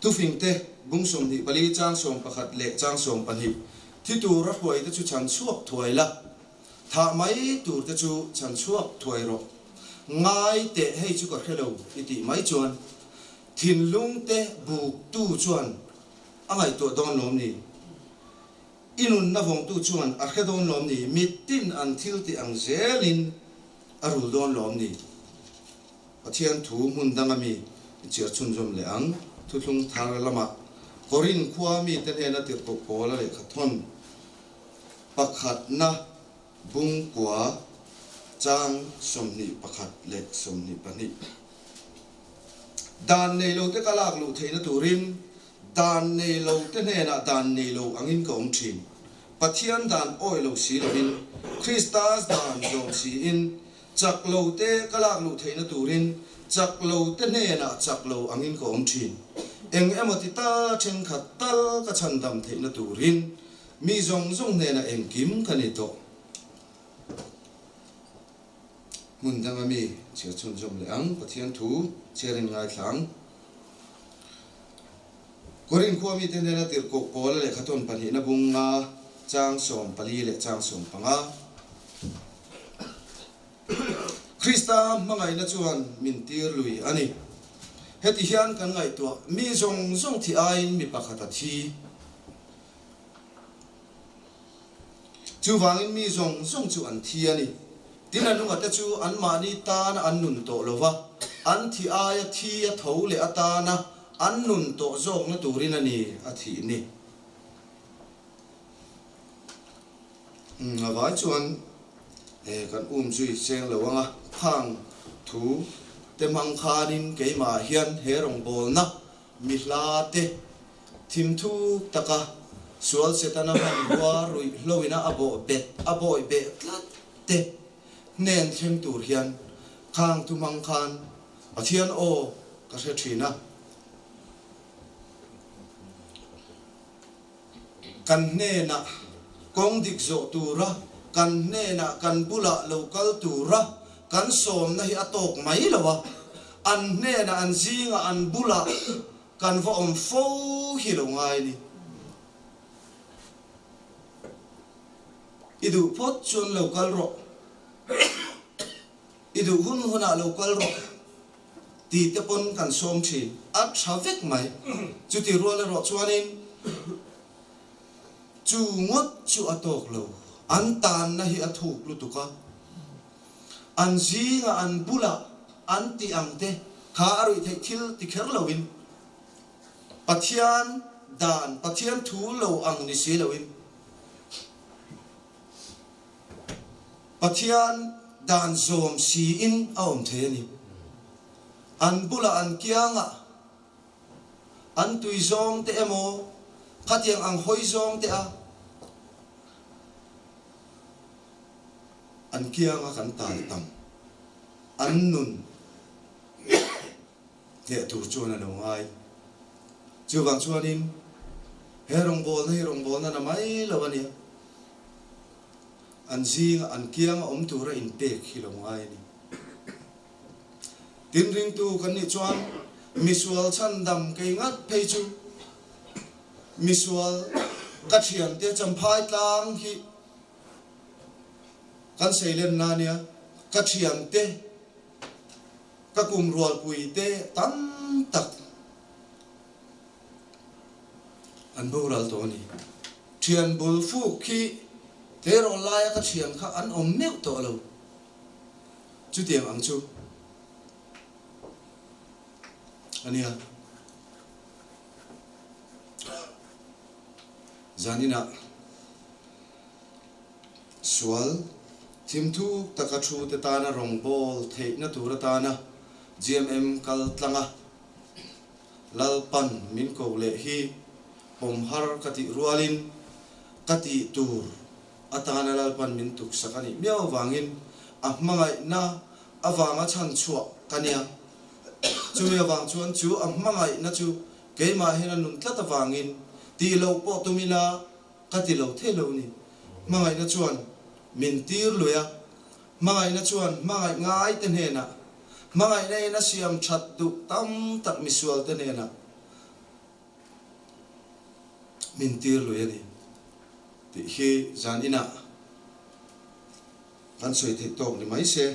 Speaker 7: Thufingte bung 24 chang 11 leh chang 12, Thi tur a hruaite chu chhan chhuak thuai la, Thah mai tur te chu chhan chhuak thuai rawh. Ngai teh hei chu ka hre lo i tih mai chuan thinlung te buk tu chuan a ngaihtuah dawn lawm ni? I nunna vawngtu chuan a hre dawn lawm ni? Mitin an thil tih ang zelin a rul dawn lawm ni? Pathian thu hmun danga mi i chhiar chhunzawm leh ang. Thuthlung thar lamah Korin khua mite hnena tirhkoh pawl a lehkha thawn. Pakhatna, bung kua chang 21 leh 22. Dan nei lo te ka lak luh theihna turin dan nei lo te hnenah dan nei lo angin ka awm thin. Pathian dan awi lo si lovin Krista dan zawm siin chak lo te ka lak luh theihna turin chak lo te hnenah chak lo angin ka awm thin. Eng emaw ti tal thenkhat tal ka chhandam theihna turin mi zawng zawng hnenah engkim ka ni tawh. Hmun danga mi chhiar chhunzawm leh ang, Pathian thu chhiarin ngaithla ang. Korin khua mite hnena tirhkoh Paula lehkhathawn pahnihna bunga chang 14 leh chang 15. Krista hmangaihna chuan min tir lui a ni. Heti hian kan ngaihtuah, mi zawng zawng thi aiin mi pakhat a thi. Chuvangin mi zawng zawng chu an thi a ni. Tin a nungate chu anmahni tana an nun tawh lo va, an thi aia thi a tho leh atana an nun tawh zawkna turin a ni a thih ni. A vai chuan kan um zui cheng lo anga khang thu te hmang khanin keimah hian he rawngbawlna mi hla te Thim thuk taka sual Setana hmanrua ruih hloina a bawh bet a bawih beh tlat te hnen thleng tur hian khang thu hmang khan Pathian aw ka hre thin a. Kan hnenah kawng dik zawh tura kan hnenah kan bulah lo kal tura kan sawmna hi a tawk mai lo a, an hnenah an zingah an bulah Kan va awm fo hi lo ngai ni. I duh phawt chuan lo kal rawh. I duh hun hunah lo kal rawh ti te pawn kan sawm thin. A tha vek mai. Chuti rual erawh chuanin chu ngawt chu a tawk lo. An tanna hi a thuk lutuk a. An zingah an bulah an tih ang te kha a ruih theih thil ti kher loin Pathian dan, Pathian thu lo ang ni si loin Pathian dan zawm siin a awm thei a ni. An bulah an kiangah an tui zawng te emaw khatiang ang hawi zawng te a An kianga kan tal tam an nun hneh tur chuan a lo ngai. Chuvang chuanin he rawngbawlna hi rawngbawlna na mai lo a nia. An zinga an kianga awm tura inpek hi lo ngai a ni. Tin ringtu kan nih chuan misual chhandam kei ngat phei chu misual ka thiante champhai tlang hi Kan seilenna nia ka thiante, ka kum rualpuite tam tak an boral tawh a ni. Thian bul fuk khi tleirawl laia ka thian kha an awm meuh tawh lo. Chutiang ang chu a nia. Zaninah. Sual, thimthuk taka thu te tana rawngbâwl theihna tur atana GMM kal tlanga Lalpan min ko leh hi pawm har ka tih rualin ka tih tur atana Lalpan min tuksak a nih miau avangin a hmangaihna avanga chhan chhuah ka nia. Chumi avang chuan chu a hmangaihna chu keimah hian a nun tlat avangin tih loh pawh tum ila Ka ti lo thei lo ni. Hmangaihna chuan min tir lui a, hmangaihna chuan hmangaih ngai te hnenah, hmangaihna in a siam that duh tam tak misual te hnenah min tir lui a ni tih hi zan inah kan sawi theih tawk ni mai se,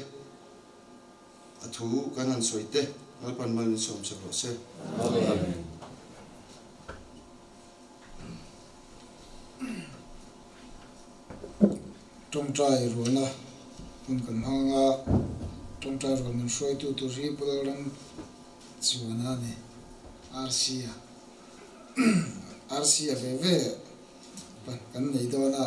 Speaker 7: a thu kan han sawi te Lalpan mal min sawm chak rawh se. Amen.
Speaker 2: Tawngtai rualna hmun kan hmang anga tawngtai rual min hruaitu tur hi Pu Lalram chuan a ni RC a RC a ve ve kan nei dawn a.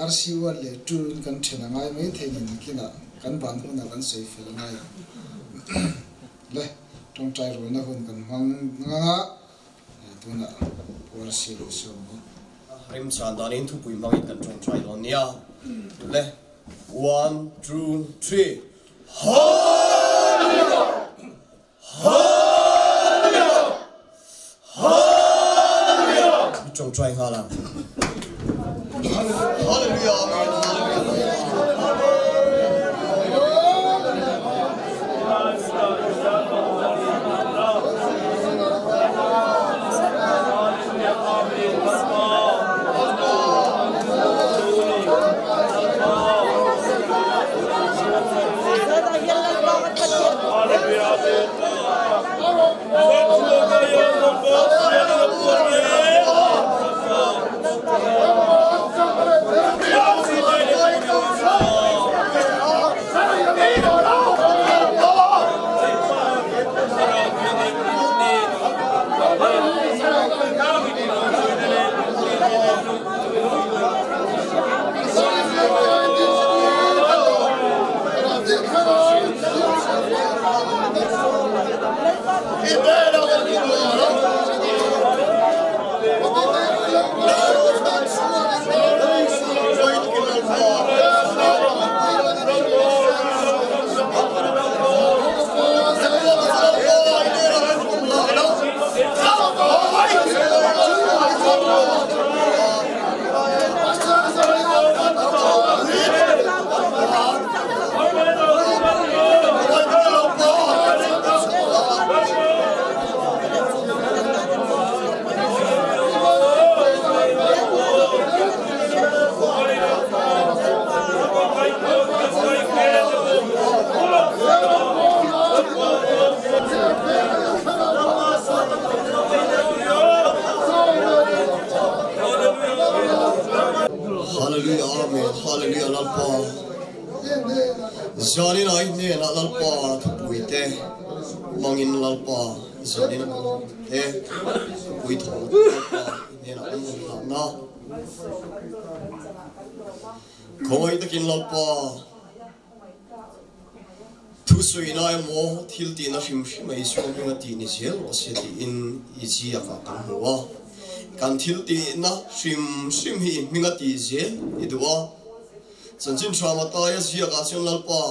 Speaker 2: RC one leh two in kan then a ngai mai thei ni nakinah kan ban hunah kan sawi fel ngai ang. Le tawngtai rualna hun kan hmang ngang a, tunah RC lo sawm bawk.
Speaker 6: Remchan danin thupui hmangin kan tawngtai dawn nia. Le one two three Hallelujah! Hallelujah! Hallelujah! I tawngtai nghal ang. Hallelujah! Amen! Hallelujah! Hallelujah Amen Hallelujah Lalpa Zanin ai hnenah Lalpa thupui te mangin Lalpa Zanin te thupui tho Lalpa hnenah an rawn hlahna Khawngaih takin Lalpa Thusawi lai emaw thil tihna hrim hrim a Isua hminga tih ni zel rawh se tiin i ziakah kan hmu a. Kan thil tihna hrim hrim hi i hminga tih zel i duh a. Chanchin tha Mataia ziakah chuan Lalpa,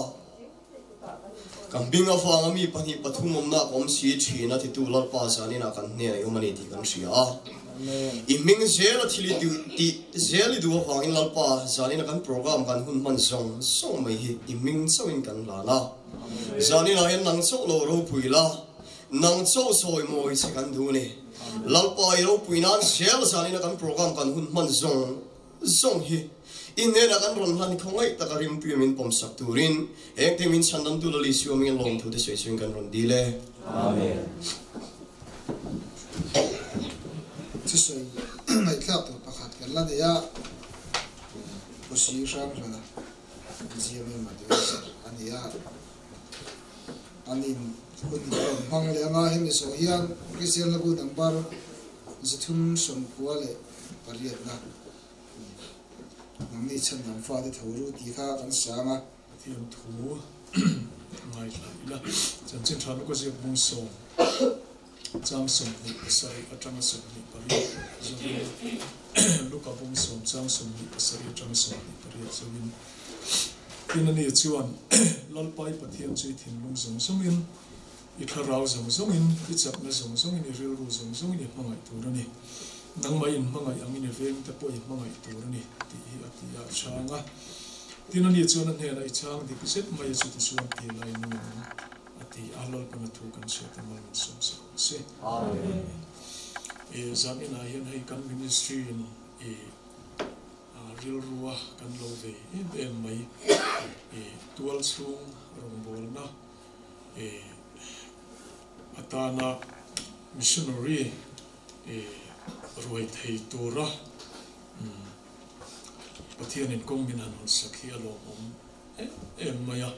Speaker 6: ka hming avanga mi pahnih pathum awmna ka awm si thin a titu Lalpa zaninah kan hnenah i awm a ni tih kan hria a. I hming zel a thil i duh tih zel i duh avangin Lalpa zanin a kan program kan hun hman zawng zawng mai hi i hming chauhin kan hlan a. Zaninah hian nang chauh lo ropui la, nang chauh sawi mawi che kan duh a ni. Lalpa i ropui nan zel zanin a kan program kan hun hman zawng zawng hi i hnenah kan rawn hlan khawngaih taka rimtui min pawmsak turin engtin min chhandamtu Lal Isua hmingin lawmthu te sawi chungin kan rawn dil e. Amen.
Speaker 2: Thusawi ngaihthlak tur pakhat kan la nei a, Pusi hrang hrana GMM advisor a ni a, anin hun a rawn hmang leh anga hemi zawh hian Kristian Lagu number 398 na nangni chhandam fate tho ru tih kha kan sang a.
Speaker 8: Pathian thu ngaithla ila chanchin tha luka ziak bung sawm chang 27 atanga 28 zawin Luka bung sawm chang 27 atanga 28 zawin tin ani chuan Lalpai Pathian chu i thinlung zawng zawngin i thlarau zawng zawngin i chakna zawng zawngin i rilru zawng zawngin i hmangaih tur a ni nangmah in hmangaih angin i veng te pawh i hmangaih tur a ni tih hi a ti a chhang a. Tin ani chuan a hnenah i chhang dik zet mai a chuti chuan ti la i nung ang a ti a, Lalpan a thu kan hriat a mal min sawm sak ang se. Amen. E zan inah hian hei kan ministry in e rilrua kan lo vei em em mai e tual chhung rawngbawlna e atana missionary e ruai thei tura Pathianin kawng min han hawn sak hi a lawmawm em em mai a.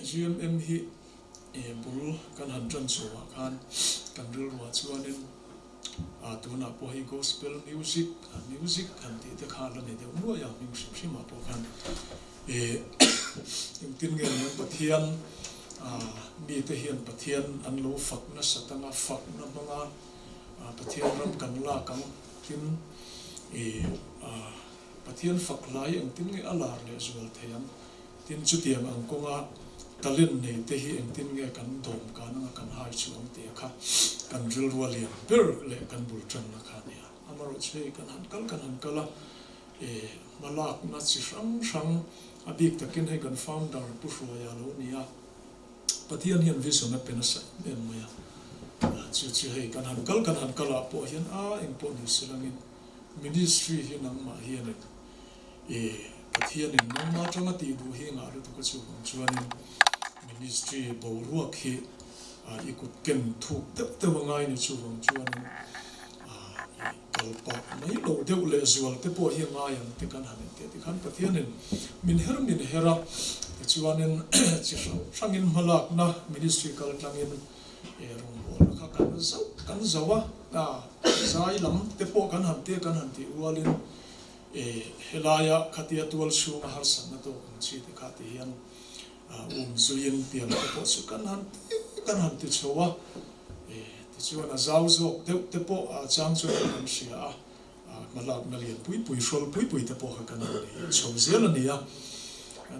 Speaker 8: GMM hi bul kan han tan chhuah khan kan rilruah chuanin tunah pawh hei gospel music music han tih tih te kha la nei deuh nuai a, hming hrim hrim ah pawh khan eh engtin nge niang Pathian ah mite hian Pathian an lo fak nasat anga fakna hmanga Pathian ram kan lak ang tin eh ah Pathian fak hlai engtin nge a lar leh zual thei ang tin chutiang ang kawnga talent nei te hi engtin nge kan dawm kan anga kan hai chu ang tih a kha kan rilrua lian ber leh kan bul tanna kha a ni a. Amaherawhchu hei kan han kal kan han kal a, eh hmalakna chi hrang hrang a bik takin hei kan founder Pu Hruaia lo ni a, Pathian hian vision a pe nasa em em mai a, chu chu hei kan han kal kan han kal ah pawh hian a engpawh ni se langin ministry hi nangmah hianin eh Pathianin nangmah atanga tih duh hi ngah lutuk a chuvang chuanin ministry boruak hi i kut ken thuk deuh deuh a ngai ni chuvang chuanin i kal pah mai lo deuh leh zual te pawh hi a ngai ang te kan han entir tikhan Pathianin min her min her a tichuanin chi hrang hrangin hmalakna ministry kal tlangin rawngbawlna kha kan zauh kan zauh a zai lam te pawh kan han tia kan han tih rualin helaia khatia tual chhunga harsatna tawk ang chi te kha ti hian Um zuiin pian te pawh chu kan han ti kan han ti chho a, tichuan a zau zawk deuh te pawh a chang chuan kan hria a, hmalakna lian pui pui hrawl pui pui te pawh kha kan han nei chho zel a ni a.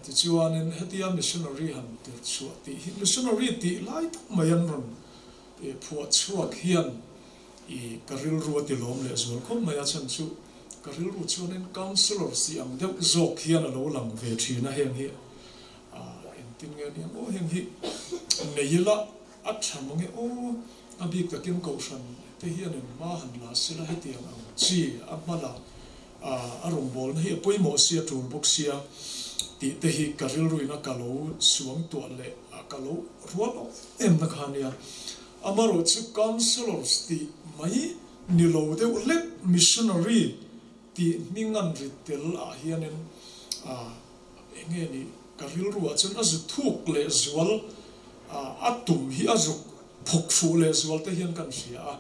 Speaker 8: Tichuanin hetia missionary han tir chhuah tih hi missionary tih lai tak mai an rawn phuah chhuak hian i ka rilru a ti lawm leh zual khawp mai a, chhan chu ka rilru chuanin councillor si ang deuh zawk hian a lo lang ve thin a, heng hi engtin nge nia aw heng hi nei ila a tha mange aw a bik takin kohhran te hian in hma han la sela hetiang ang chi a hma la a rawngbawlna hi a pawimawh sia tul bawk sia tih te hi ka rilruin a ka lo suang tuah leh ka lo rual awm em na kha nia. Amarawh chu councillors tih mai ni lo deuh hlek missionary tih hming an ri tel ah hianin eng nge ni ka rilru ah chuan a zu thuk leh zual a tum hi a zuk phawk fuh leh zual te hian kan hria a,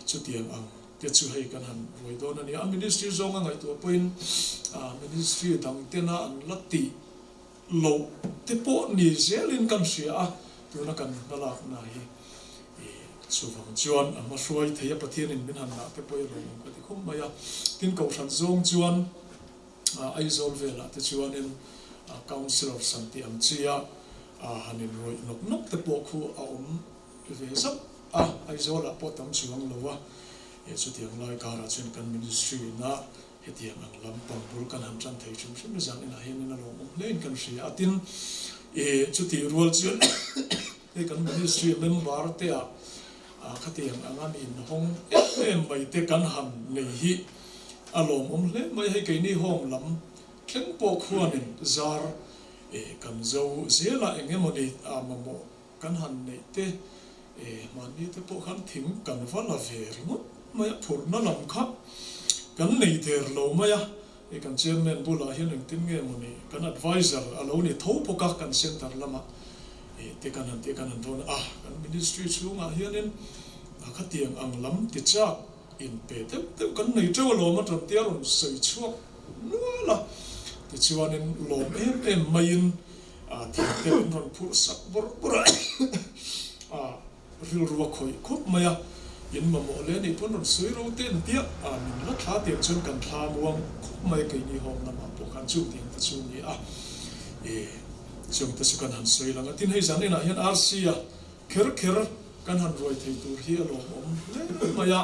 Speaker 8: chutiang ang te chu hei kan han ruai dawn a ni. A ministry zawnga ngaihtuah pawhin ministry dang tena an la tih loh te pawh ni zelin kan hria a, tuna kan hmalakna hi chuvang chuan a hmahruai thei a, Pathianin min han lah te pawh i lawm awm ka ti khawp mai a. Tin, Kohhran zawng chuan Aizawl velah te chuanin Councillor san tih ang chi a han inrawih nawk nawk te pawh khu a awm ve zauh a, Aizawlah pawh tam chuang lo a, chutiang lai karah chuan kan Ministry ina Hetiang ang lam pang bul kan han tan thei hrim hrim zan inah hianin a lawmawm hlein kan hria a, tin ih chutih rual chuan hei kan ministry member te ah khatiang anga mi inhawng em em mai te kan han nei hi a lawmawm hle mai, hei keini home lam thleng pawh khuanin zar ih kan zo zela eng emawni mamawh kan han neih te mahni te pawh khan thing kan va la ve ringawt mai a, phurhna lam kha kan nei der lo mai a, hei kan chairman bulah hian engtin nge maw ni kan adviser a lo ni tho bawk a kan center lamah te kan han tih kan han rawn a, kan ministry chhungah hianin a khatiang ang lam ti chak in pe deuh deuh kan nei teuh alawm a ṭantia rawn sawi chhuak nual a, tichuanin lawm em em maiin thil te an rawn phurh sak bawrh bawrh a, rilru a khawih khawp mai a, in mamawh leh anih pawn rawn sawi ro te an tia, min la thla tiang chuan kan thla muang khawp mai a, keini home lamah pawh khan chung tiang te chu a ni a, chung te chu kan han sawi lang a, tin hei zan inah hian RC a kher kher kan han ruai thei tur hi a lawmawm hle mai a,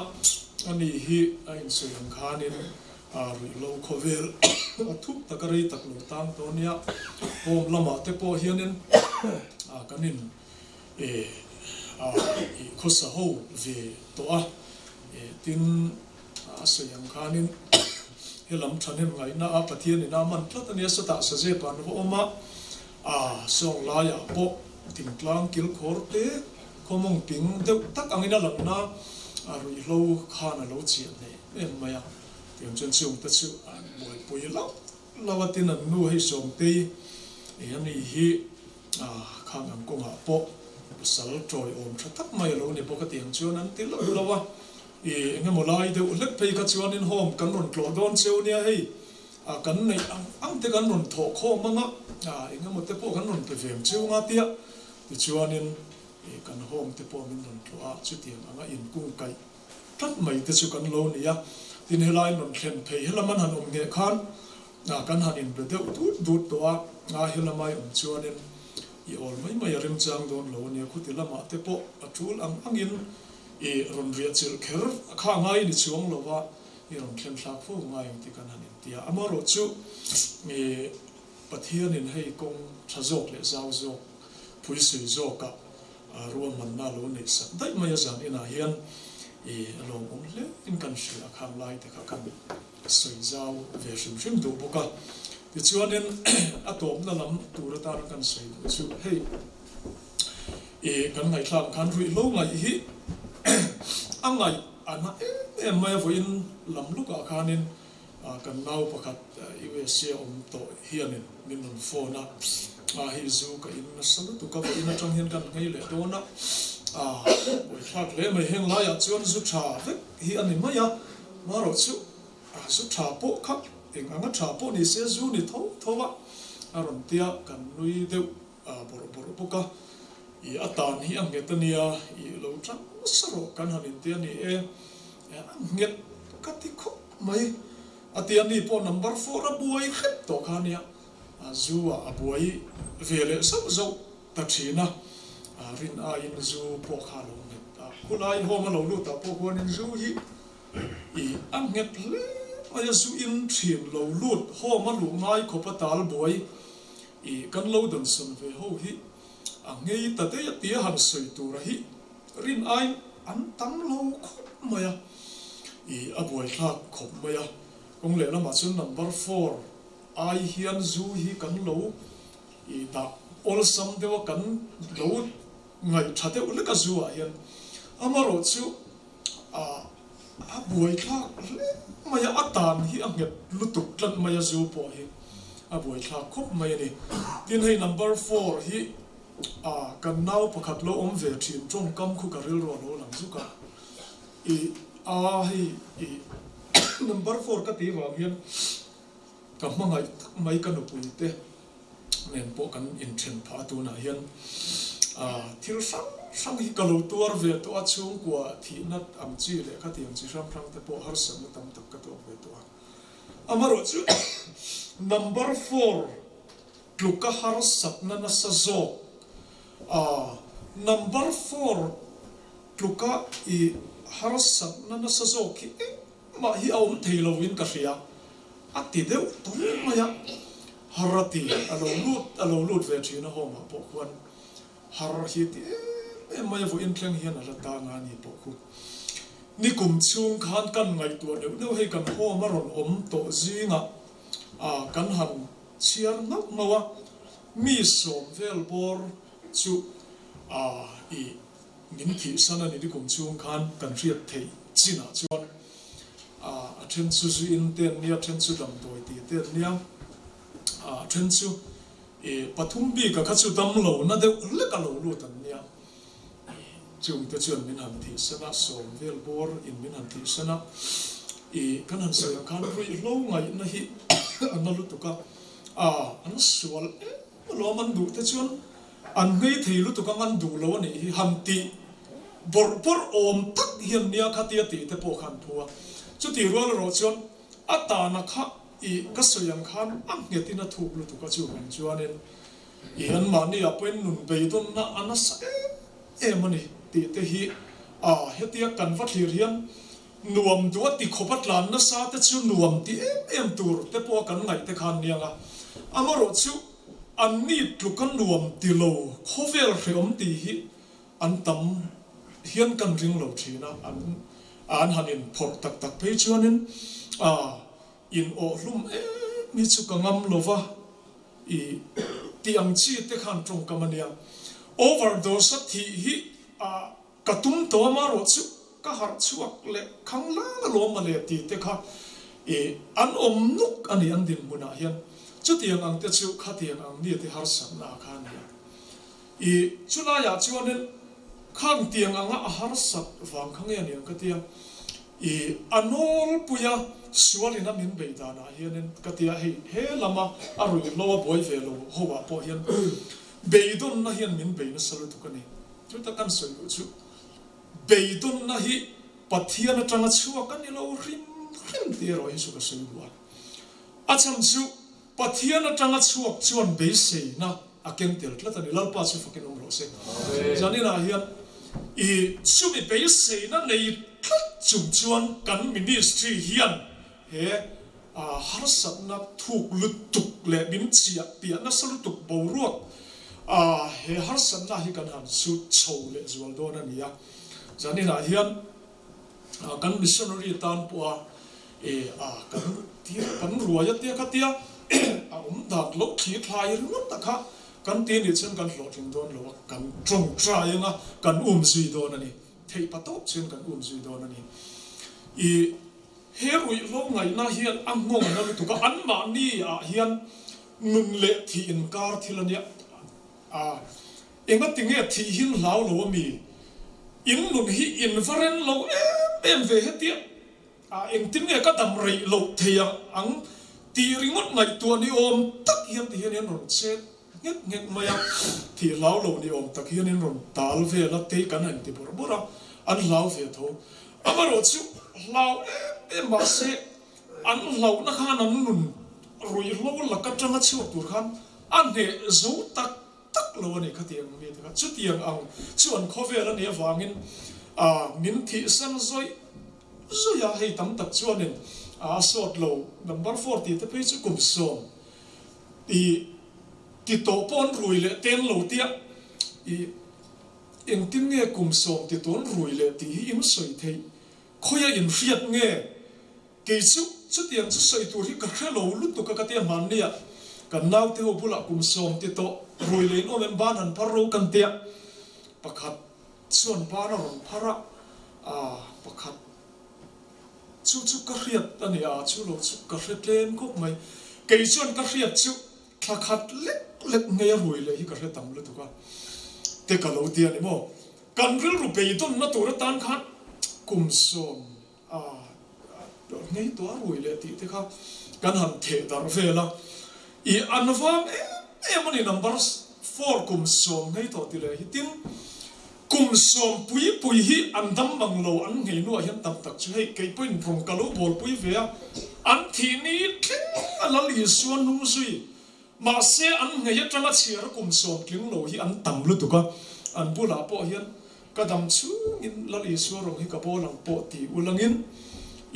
Speaker 8: ani hi a insawi ang khanin ruih lo khawvel a thup tak a rei tak lo tang tawh a nia, home lamah te pawh hianin kan in khawsa ho ve tawh a, tin a sawi ang khanin helam thahnem ngaihna a Pathian in a man tlat a nia, satah sazep an va awm a, sawng laiah pawh thingtlang kilkhawr te khawmawng ping deuh tak angin a langna ruihhlo khan a lo chiah hneh em mai a, tiang chuan chungte chu an buaipui lauh lauh a, tin an nu hei Sawmtei eng a nih hi khang ang kawngah pawh pasal tawiawm tha tak mai a lo ni bawk a, tiang chuan an ti lauh lauh a. I engemaw lai deuh hlek phei kha chuanin home kan rawn tlawh dawn cheu nia hei a kan neih ang ang te kan rawn thawh khawm anga a engemaw te pawh kan rawn pe vem cheu nga tia tichuanin i kan home te pawh min rawn tlawh a chutiang anga inkung kaih tlat mai te chu kan lo ni a tin helai rawn thlen phei helam an han awm ngheh khan a kan han inbe deuh dut dut tawh a a helamai awm chuanin i awl mai mai a remchang dawn lo ania khuti lamah te pawh a tul ang angin I rawn riah chilh kher a kha ngai ni chuang lo va, i rawn thlen thlak fo ngai ang tih kan han inti a. Amaherawhchu i Pathianin hei kawng tha zawk leh zau zawk, phuisui zawkah ruahmanna lo neih sak daih mai a zan inah hian i lawmawm hle in kan hria a khang lai te kha kan sawi zau ve hrim hrim duh bawk a. Tichuanin a tawpna lam tur atana kan sawi duh chu hei. I kan ngaihthlak khan ruihhlo ngaih hi a ngaih a na em em mai a vawiin lam lukah khanin kan nau pakhat USA a awm tawh hianin min rawn phone a, a hei zu ka in nasa lutuk a vawiin atang hian kan nghei leh dawn a, a buaithlak hle mai heng laiah chuan zu tha vek hi a ni mai a, marawhchu zu tha pawh kha eng anga tha pawh ni se zu ni tho tho a a rawn tia kan nui deuh a bawrh bawrh bawk a, i a tan hi a nghet a nia, i lo tang nasa rawh kan han inti a ni e, a nghet ka ti khawp mai a ti a, ni pawh number four a buai hrep tawh kha a nia, a zu ah a buai ve leh zauh zauh ta thin a, a rin aiin zu pawh kha a lo nghet a, khulai home a lo lut ah pawh khuanin zu hi i a nghet hle mai a, zu in thin lo lut home a luh ngai khawp a tal buai I kan lo dansawn ve ho hi a ngei ta daih a tia han sawi tura hi rin aiin an tam lo khawp mai a, i a buaithlak khawp mai a, kawng lehlamah chuan number four ai hian zu hi kan lo i dah awlsam deuh a, kan lo ngaihtha deuh hlek a zu ah hian amarawhchu a a buaithlak hle mai a, a tan hi a nghet lutuk tlat mai a zu pawh hi a buaithlak khawp mai a ni. Tin hei number four hi a kan nau pakhat lo awm ve thin tawngkam khu ka rilru a lo lang zuk a, i a hei i number four ka tih vang hian ka hmangaih tak mai ka nupui te nen pawh kan inthen phah a tunah hian thil hrang hrang hi ka lo tuar ve tawh a, chhungkua thihna ang chi leh khatiang chi hrang hrang te pawh harsatna tam tak ka tawk ve tawh a. Amaherawhchu number four tluka harsatna nasa zawk a, number four tluka i harsatna nasa zawk hi engmah hi a awm thei lovin ka hria. A ti deuh tawng mai a, har a ti, a lo lut, a lo lut ve thin a home ah pawh khuan har hi ti em em mai a, vawiin thleng hian a la tang a ni pawh khu. Nikum chhung khan kan ngaihtuah neuh neuh hei kan home a rawn awm tawh zingah a kan han chhiar nghauh nghauh a, mi sawm vel bawr chu a i min thihsan a ni nikum chhung khan kan hriat theih chinah chuan a then chu zu in te an nia, a then chu damdawi ti te an nia, a then chu i pathum bik a kha chu damlo na deuh hlek a lo lut an nia. Chung te chuan min han thihsan a, sawm vel bawr in min han thihsan a, i kan han sawi ang khan ruihhlo ngaihna hi a na lutuk a, a an sual em alawm an duh te chuan An ngei thei lutuk ang an duh lo a nih hi han tih bawrh bawrh awm tak hian nia khatia tih te pawh kha an phu a. Chutih rual erawh chuan a tana kha i ka sawi ang khan a nghet in a thuk lutuk a chuvang chuanin i anmahni ah pawhin nun beidawnna a nasa em em a ni tih te hi a hetia kan va thlir hian nuam duh a ti khawp a tlan nasa te chu nuam ti em em tur te pawh a kan ngaih te khan niang a amarawhchu An ni tluk a nuam ti lo, khawvel hreawm tih hi an tam hian kan ring lo thin a, an an han in phawrh tak tak phei chuanin a in awh hlum em hi chu ka ngam lo va i tih ang chi te khan tawngkam a nia. Overdose a thih hi a ka tum tawh a marawh chu ka harh chhuak leh khang lal alawm a le tih te kha i an awm nuk a ni an dinhmunah hian chutiang ang te chu khatiang ang mi te harsatna kha a ni a. I chulaiah chuanin khang tiang anga a harsat vang kha nge a ni ang ka tia. I a nawlpuia sualin a min bei danah hianin ka ti a, hei he lama a ruihhlo a buai ve lo ho ah pawh hian beidawnna hian min bei nasa lutuk a ni. Chuta kan sawi duh chu beidawnna hi Pathian atanga chhuak a ni lo hrim hrim tih erawh hi chu ka sawi duh a. A chhan chu Pathian atanga chhuak chuan beiseina a keng tel tlat a ni. Lalpa chu fakin awm rawh se. Zaninah hian i chumi beiseina nei tlat chung chuan kan ministry hian he harsatna thuk lutuk leh min chiah piah nasa lutuk boruak he harsatna hi kan han sut chho leh zual dawn a ni a. Zaninah hian kan missionary tan pawha kan tir kan ruai a tia kha tia a awm dan lo thli thlai ringawt tak kha kan ti nih chuan kan hlawhtling dawn lo a, kan tawngtai anga kan um zui dawn a ni, theih pa tawp chuan kan um zui dawn a ni. I he ruihhlo ngaihna hian a nghawng na lutuk a, anmahni ah hian nun leh thih inkar thil a nia a, Engatinge thih hin hlau lo ami? In nun hi in va ren lo em em ve hetia a engtin nge ka dam reih loh thei ang ang tih ringawt ngaihtuah ni awm tak hian ti hian in rawn chet nghet nghet mai a, thih hlau lo ni awm tak hian in rawn tal vel a tei kan han ti bawrh bawrh a, an hlau ve tho. Amaherawhchu hlau em em mahse an hlauhna khan an nun ruihhlo lak atanga chhuak tur khan a hneh zo tak tak lo a ni khatiang mi te kha. Chutiang ang chu an khawvel a nih avangin min thihsan zawih zawih a, hei tam tak chuanin a sawt lo number 4 tih te phei chu kum sawm i ti tawh pawh an rui leh ten lo tia i engtin nge kum sawm ti tawh an rui leh tih hi in sawi theih khawia in hriat nge Kei chu chutiang chu sawi tur hi ka hre lo lutuk a ka ti a, hmannia kan naute ho bulah kum sawm ti tawh rui leh in awm em ban han phar ro kan tia, pakhat chuan ban a rawn phar a, aa pakhat chu chu ka hriat a ni a, chu lo chu ka hre tlem khawp mai, kei chuan ka hriat chu thla khat lek lek ngei a rui leh hi ka hre tam lutuk a te ka lo ti a ni maw, kan rilru beidawnna tur atan khan kum sawm A ngei tuar rui leh tih te kha kan han theh darh vel a, i an vang em em a ni number four kum sawm ngei tawh ti leh hi tin kum sawm pui pui hi an dam mang lo an nghei hnuah hian tam tak chu hei kei pawhin rawng ka lo bawl pui ve a an thih ni thleng a Lal Isua nung zui mahse an nghei atanga chhiar a kum sawm tling lo hi an tam lutuk a an bulah pawh hian Ka dam chhungin Lal Isua rawng hi ka bawl ang pawh ti ulangin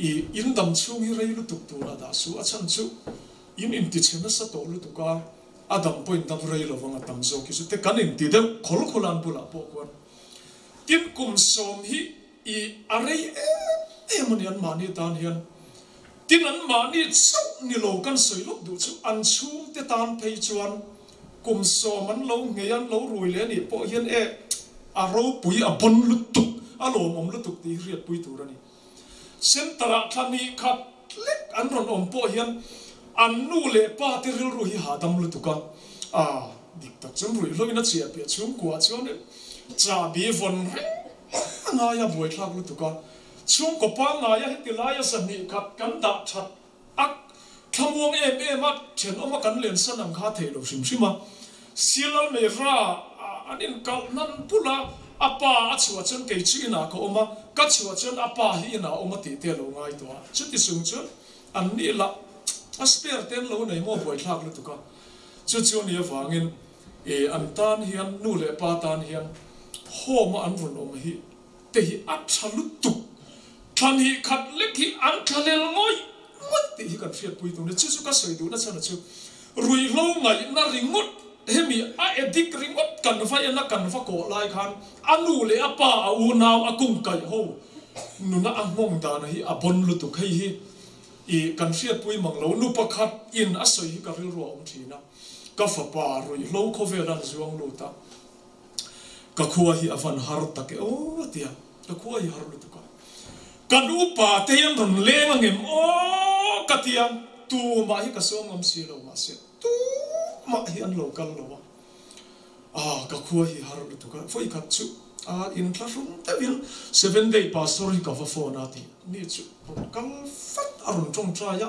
Speaker 8: i in dam chhung hi rei lutuk tur a dah suh. A chhan chu in intichhe nasa tawh lutuk a, a dam pawhin dam rei lovang a tam zawk hi chu te kan inti deuh khawl khawl an bulah pawh khuan tin kum sawm hi i a rei em em a ni anmahni tan hian. Tin anmahni chauh ni lo kan sawi lawk duh chu an chhungte tan phei chuan Kum sawm an lo nghei an lo rui leh anih pawh hian e a ropui a bon lutuk, a lawmawm lutuk tih hi hriatpui tur a ni. Centre ah thla ni khat lek an rawn awm pawh hian an nu leh pa te rilru hi hahdam lutuk a, a dik tak chuan ruihhlo in a chiah piah chhungkua chuan chahbi vawn reng a ngai a buaithlak lutuk a, chhungkaw pangngaia heti laia zahnih khat kan dah that A thlamuang em em a, thenawma kan lensan ang kha theih lo hrim hrim a. Silal mei ra an inkalh nan pulh a, a pa a chhuah chuan kei chu inah ka awm a, ka chhuah chuan a pa hi inah a awm a tih te a lo ngai tawh a. Chuti chung chuan an nih lah a spare te an lo nei maw buaithlak lutuk a. Chu chu a nih avangin an tan hian nu leh pa tan hian home a an rawn awm hi te hi a tha lutuk. Thlan hi khat lek hi an thlalel ngawih ngawih tih hi kan hriatpui tur a ni. Chu chu ka sawi duhna chhan a chu ruihhlo ngaihna ringawt hemi a addict ringawt kan va en a kan va kawh lai khan a nu leh a pa a unau a kung kaih ho nuna a nghawng dana hi a bon lutuk. Hei hi i kan hriatpui mang lo. Nu pakhat in a sawi hi ka rilru a awm thin a, ka fapa ruihhlo khawvel an zuang lut a. Ka khua hi a van har tak e aw tia ka khua hi har lutuk a. Kan upa te hian rawn leng angem aw ka tia tumah hi ka sawm ngam si lo mahse tumah hi an lo kal lo a. Ah ka khua hi har lutuk a vawi khat chu A inthlahrung deuhin Seven Day Pastor hi ka va phone a ti. Ni chu rawn kal vat a rawn tawngtai a,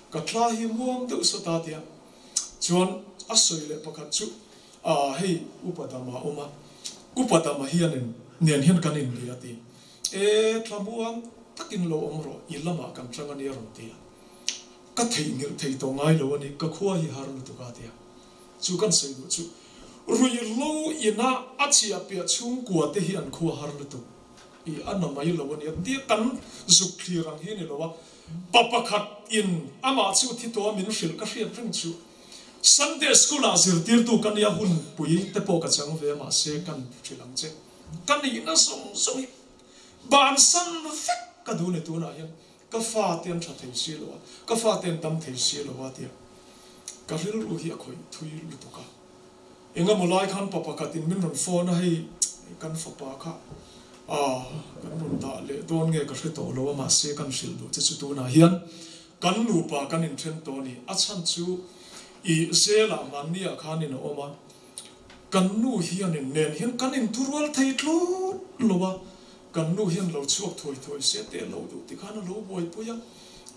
Speaker 8: ka thla hi muang deuh sawt a tia. Chuan a sawi leh pakhat chu a hei Upa Dama a awm a, Upa Dama hianin nen hian kan inbia a ti. E thla muang takin lo awm rawh, i lamah kan tang a nia rawn ti a. Ka theihnghilh thei tawh ngai lo a ni, ka khua hi har lutuk a tia. Chu kan sawi duh chu ruihhlo ina a chiah piah chhungkua te hi an khua har lutuk i a na mai lo a nia tia kan zuk thlir ang hi a ni lo a, pa pakhat in amah chu thi tawh a min hrilh ka hriat reng chu Sunday school ah zirtirtu ka nia hun pui te pawh ka chang ve a mahse kan hrilh ang che ka nihna zawng zawng hi bansan vek ka duh ni tunah hian Ka fate an tha thei si lo a, ka fate an dam thei si lo a tia ka rilru hi a khawih thui lutuk a. Engemaw lai khan pa pakhatin min rawn phone a, hei kan fapa kha ah kan rawn dah leh dawn nge ka hre tawh lo a, mahse kan hrilh duh che chu tunah hian kan nupa kan inthen tawh a ni. A chhan chu i zelah hmanniah khan in a awm a, kan nu hianin nen hian kan inthurual thei tlut lo a, Kan nu hian lo chhuak thuai thuai se teh lo duh ti khan a lo buaipui a,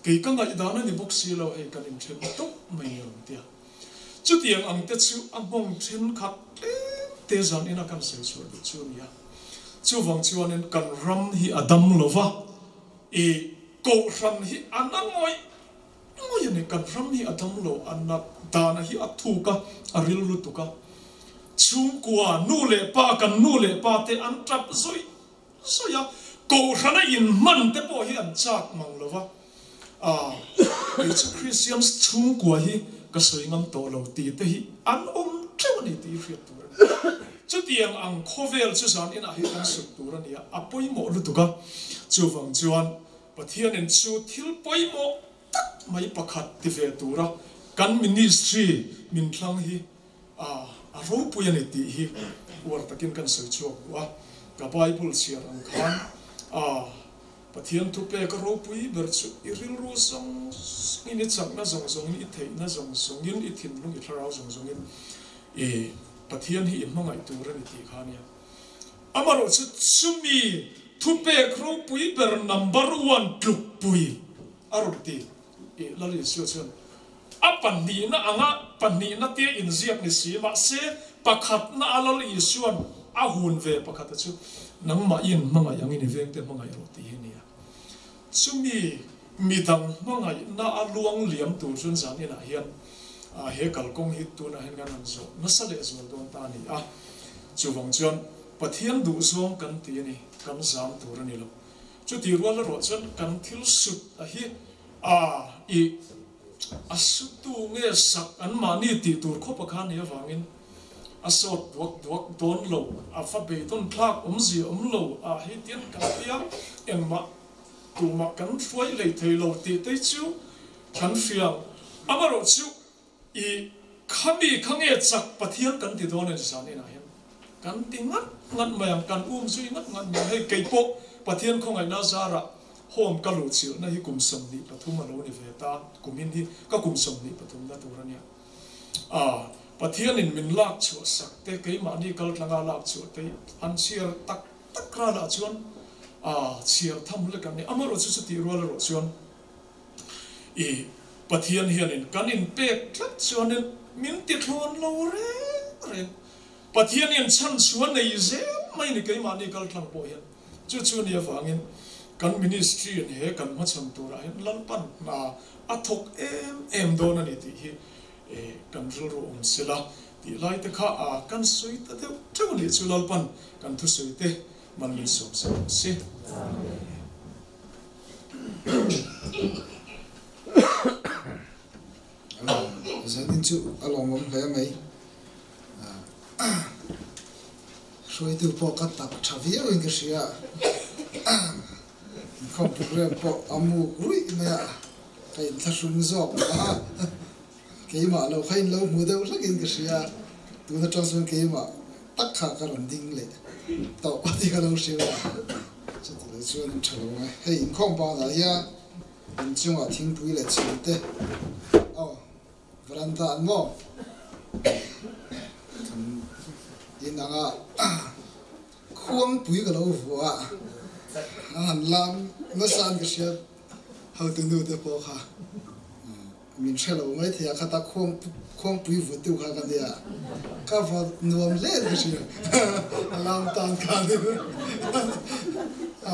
Speaker 8: kei ka ngaihdan a ni bawk si lo, hei kan inthen tawp mai ni rawn tia. Chutiang ang te chu a nghawng thenkhat tlem te zan ina kan sawi chhuah duh chu a ni a. Chuvang chuanin kan ram hi a dam lo va, i kohhran hi a na ngawih ngawih a ni. Kan ram hi a dam lo, a nat dana hi a thuk a, a ril lutuk a. Chhungkua, nu leh pa, kan nu leh pa te an tap zawih zawih a, Kohhrana inhman te pawh hi an chak mang lo va, ah, kei chu Christian chhungkua hi ka sawi ngam tawh lo tih te hi an awm teuh a ni tih hriat tur a ni. Chutiang ang khawvel chu zan inah hi kan sut tur a ni a, a pawimawh lutuk a, chuvang chuan Pathianin chu thil pawimawh tak mai pakhat ti ve tura kan ministry min thlang hi A, a ropui a ni tih hi uar takin kan sawi chhuak duh a, ka Bible chhiar ang khan a, Pathian thupek a ropui ber chu i rilru zawng zawngin, i chakna zawng zawngin, i theihna zawng zawngin, i thinlung, i thlarau zawng zawngin i Pathian hi i hmangaih tur a ni tih kha a nia. Amaherawh chu chumi thupek ropui ber number one tlukpui a rawn ti. I Lal Isua chuan a pahnihna anga pahnihna tia inziak ni si, mahse pakhatna a Lal Isua'n a hun ve pakhata chu nangmah i inhmangaih angin i vengte hmangaih rawh tih hi a ni a. Chumi midang hmangaihna a luang liam tur chuan zan inah hian he kalkawng hi tunah hian kan han zawh nasa leh zual dawn ta a ni a. Chuvang chuan Pathian duhzawng kan ti a ni, kan zam tur a ni lo. Chuti rual erawh chuan kan thil sut a hi a i a sutu nge sak an mahni tih tur khawp a kha ni avangin a sawt duak duak dawn lo, a va beidawn thlak awmzia awm lo a hei tian kan tia engmah tumah kan hruai lei thei lo tih te chu kan hria ang. Amaherawh chu I khami kha nge chak Pathian kan ti dawn a ni zan inah hian kan ti ngat ngat mai ang, kan um zui ngat ngat mai ang. Hei kei pawh Pathian khawngaihna zarah home ka luh chilhna hi kum 23 a lo ni ve ta, kumin hi ka kum 23 na tur a nia. A Pathianin min lak chhuah sak te, keimahni kal tlanga lak chhuah te an chhiar tak tak ralah chuan a chhiar tham lek ang ni. Amaherawhchu chu chutih rual erawh chuan I Pathian hianin kan inpek tlat chuanin min ti thlawn lo reng reng. Pathian hian chhan chu a nei zel mai ni keimahni kal tlang pawh hian. Chu chu ni avangin kan ministry in he kan hmachhawn turah hian Lalpan hna a thawk em em dawn a ni tih hi kan rilru awm sela tih lai te kha a kan sawi ta deuh theuh a nih chu Lalpan kan thusawi te mal min sawm se awm si.
Speaker 2: Zanin chu a lawmawm hle mai. Hruaitu pawh ka tak tha viauin ka hria. Inkhawm program pawh a muk ruih mai a, ka inthlahrung zawk mah a. Keimah lo kha in lo hmu deuh hlakin ka hria. Tun atang chuan keimah tak kha ka rawn ding leh tawh a ti ka lo hrilh a. Chuti lo chuan an tha lo ngai. Hei inkhawm banah hian inchungah thingpui leh chhimte aw veranda an maw in anga. Khuangpui ka lo vua a, a han lam nasa an ka hria hotu nu te pawh kha min hre lo mai thei a, khata khuangpui vutu kha ka nia, ka va nuam hle ka hria a lam tan khanin a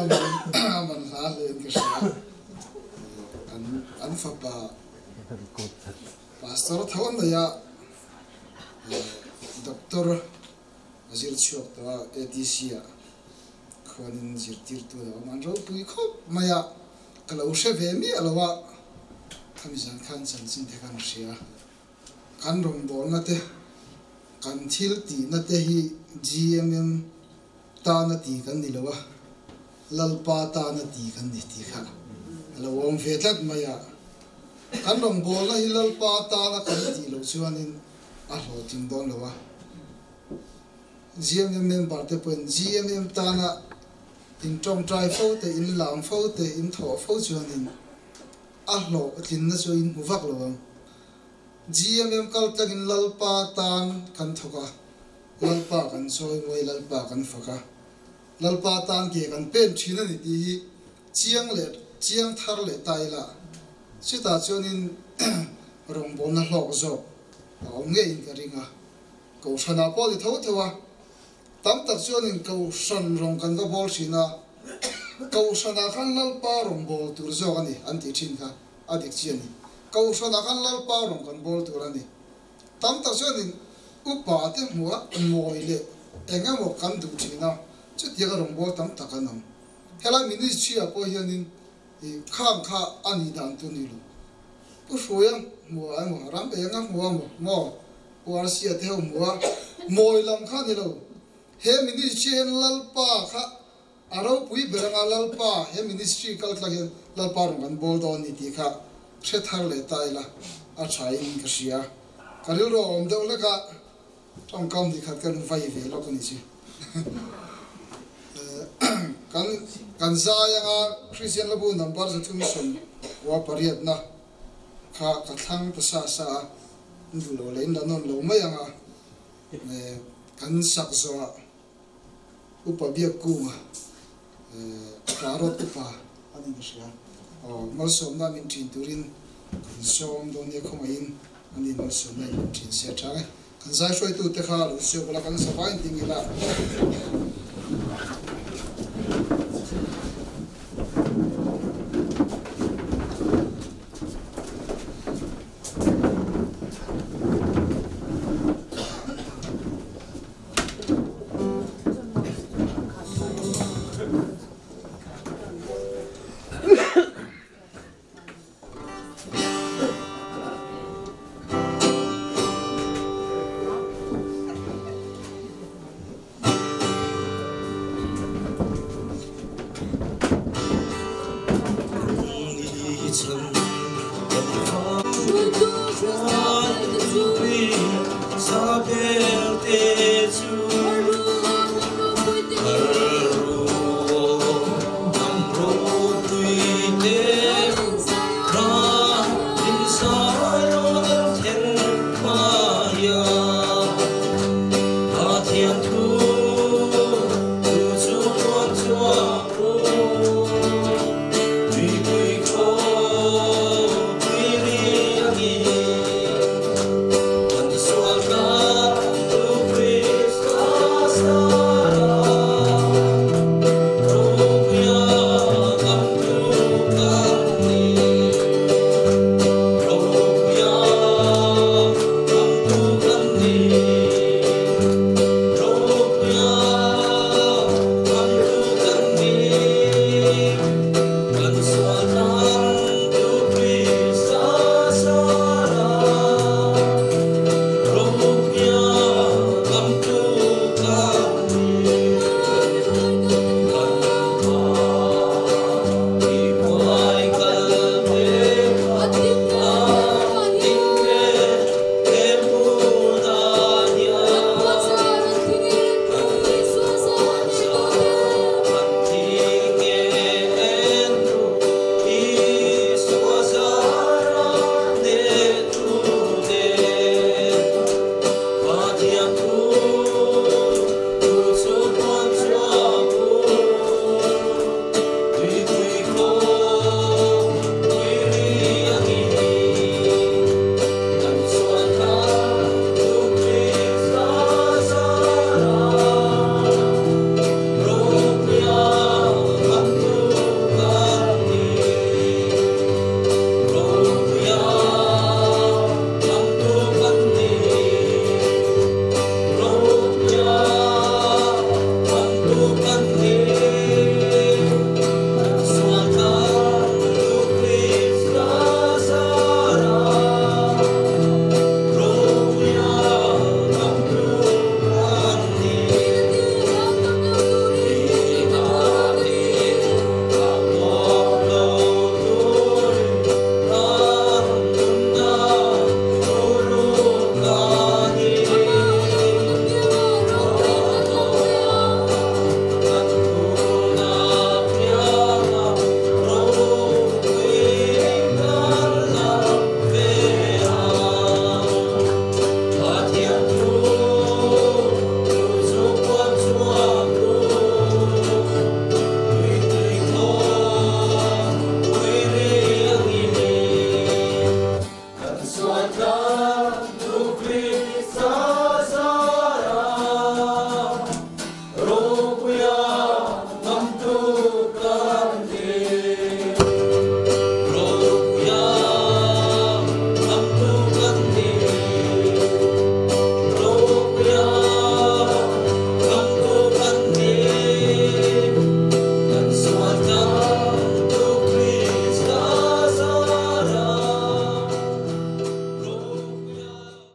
Speaker 2: man hla hle in ka hria, an fapa pastor tho an nei a, doctor. A zir chhuak tawh a, ATC ah khuanin zirtirtu a lo awm a, an ropui khawp mai a, ka lo hre ve miah lo a, khami zan khan chanchin te khan hria, kan rawngbawlna te, kan thil tihna te hi GMM tana ti kan ni lo a, Lalpa tana ti kan ni tih kha a lo awm ve tlat mai a, kan rawngbawlna hi Lalpa tana kan tih loh chuanin a hlawhtling dawn lo a, GMM member te pawhin GMM tana in tawngtai fo te, in lam fo te, in thawh fo chuanin a hlawhtlinna chu in hmu vak lo ang. GMM kal tlangin Lalpa tan kan thawk a, Lalpa kan chawimawi, Lalpa kan fak a, Lalpa tan ke kan pen thin a ni tih hi chiang leh chiang thar leh ta ila, chutah chuanin rawngbawlna hlawk zawk a awm ngeiin ka ring a, Kohhranah pawh ni tho tho a, tam tak chuanin Kohhran rawng kan va bawl thin a, Kohhranah khan Lalpa rawng bawl tur zawk a ni an tih thin kha a dik chi a ni. Kohhranah khan Lalpa rawng kan bawl tur a ni. Tam tak chuanin upa te hmuh a mawi leh eng emaw kan duh thin a, chutianga rawng bawl tam tak an awm. Helai ministry ah pawh hianin i khang kha a nih dan tur ni lo. Pu Hruaia hmuh ah emaw, ram eng a hmuh a maw, maw Pu Arsia te ho hmuh a mawi lam kha ni lo. He ministry hian Lalpa kha a ropui ber anga Lalpa he ministry kal tlang hian Lalpa rawn kan bawl dawn ni tih kha hre thar leh ta ila a tha in ka hria. Ka rilru a awm deuh hlek a. Tawngkam ni khat kan vai ve lawk a ni chu. Kan kan zai anga Kristian Labu number 368 na kha ka thlang ta sa sa a, in duh lo leh in la nawn lo mai anga kan sak zawhah Upa Biakkunga Parot upa a ni ka hria. Aw malsawmna min thin turin kan sawm dawn nia khawngaihin a ni malsawmna in min thin se a tha e. Kan zai hruaitute kha lo chhuak ula kan savai ding ila.